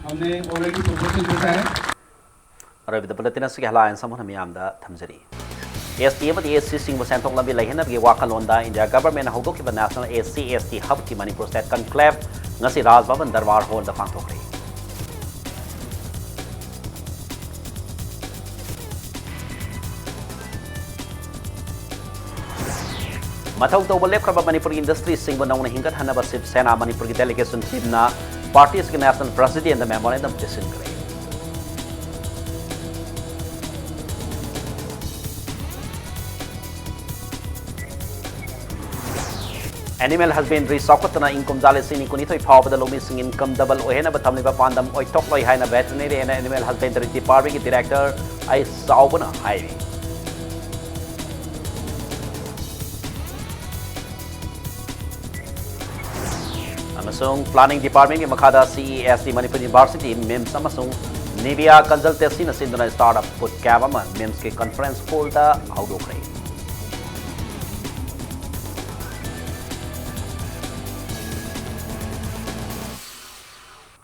हमने ऑलरेडी प्रपोजल भेजा है। ꯑꯔꯣꯏꯕꯗ ꯕꯨꯂꯦꯇꯤꯟ ꯑꯁꯤꯒꯤ ꯍꯦꯗꯂꯥꯏꯟꯁ ꯑꯃꯨꯛ ꯍꯟꯅ ꯃꯤꯌꯥꯝꯗ ꯊꯝꯖꯔꯤ꯫ ꯑꯦꯁ ꯇꯤ ꯑꯃꯗꯤ ꯑꯦꯁ ꯁꯤꯁꯤꯡꯕꯨ ꯁꯦꯟꯊꯣꯛ ꯂꯝꯕꯤ ꯂꯩꯍꯟꯅꯕꯒꯤ ꯋꯥꯈꯜꯂꯣꯟꯗ ꯏꯟꯗꯤꯌꯥ ꯒꯚꯔꯟꯃꯦꯟꯠꯅ ꯍꯧꯗꯣꯛꯈꯤꯕ National S C S T Hubꯀꯤ ꯃꯅꯤꯄꯨꯔ State Conclave ꯉꯁꯤ ꯔꯥꯖ ꯚꯕꯟ ꯗꯔꯕꯥꯔ ꯍꯣꯜꯗ ꯄꯥꯡꯊꯣꯛꯈ꯭ꯔꯦ꯫ ꯃꯊꯧ ꯇꯧꯕ ꯂꯦꯞꯈ꯭ꯔꯕ ꯃꯅꯤꯄꯨꯔꯒꯤ ꯏꯟꯗꯁꯇ꯭ꯔꯤꯁꯤꯡꯕꯨ ꯅꯧꯅ ꯍꯤꯡꯒꯠꯍꯟꯅꯕ ꯁꯤꯕ ꯁꯦꯅꯥ ꯃꯅꯤꯄꯨꯔꯒꯤ ꯗꯦꯂꯤꯒꯦꯁꯟ ꯇꯤꯝꯅ ꯄꯥꯔꯇꯤ ꯑꯁꯤꯒꯤ ꯅꯦꯁꯅꯦꯜ ꯄ꯭ꯔꯦꯁꯤꯗꯦꯟꯠꯗ ꯃꯦꯃꯣꯔꯦꯟꯗꯝ ꯄꯤꯁꯤꯟꯈ꯭ꯔꯦ꯫ ꯑꯦꯅꯤꯃꯦꯜ ꯍꯁꯕꯦꯟꯗ꯭ꯔꯤ ꯆꯥꯎꯈꯠꯇꯅ ꯏꯪ ꯀꯨꯝꯖꯥ ꯂꯤꯁꯤꯡ ꯑꯅꯤ ꯀꯨꯟꯅꯤꯊꯣꯏ ꯐꯥꯎꯕꯗ ꯂꯧꯃꯤꯁꯤꯡ ꯏꯟꯀꯝ ꯗꯕꯜ ꯑꯣꯏꯍꯟꯅꯕ ꯊꯝꯂꯤꯕ ꯄꯥꯟꯗꯝ ꯑꯣꯏꯊꯣꯛꯂꯣꯏ ꯍꯥꯏꯅ Veterinary and Animal Husbandry Departmentꯀꯤ ꯗꯤꯔꯦꯛꯇꯔ ꯑꯩ ꯆꯥꯎꯕꯅ ꯍꯥꯏꯔꯤ꯫ ꯑꯃꯁꯨꯡ ꯄ꯭ꯂꯥꯅꯤꯡ ꯗꯤꯄꯥꯔꯠꯃꯦꯟꯒꯤ ꯃꯈꯥꯗ C E S T Manipur university, ꯃꯤꯝꯁ ꯑꯃꯁꯨꯡ ꯅꯤꯕꯤꯌꯥ ꯀꯟꯁꯜꯇꯦꯟꯁꯤꯅ ꯁꯤꯟꯗꯨꯅ ꯁ꯭ꯇꯥꯔꯠ ꯑꯞ ꯕꯨꯠ ꯀꯦꯝꯞ ꯑꯃ ꯃꯤꯝꯁꯀꯤ ꯀꯟꯐꯔꯦꯟꯁ ꯍꯣꯜꯗ ꯍꯧꯗꯣꯛꯈ꯭ꯔꯦ꯫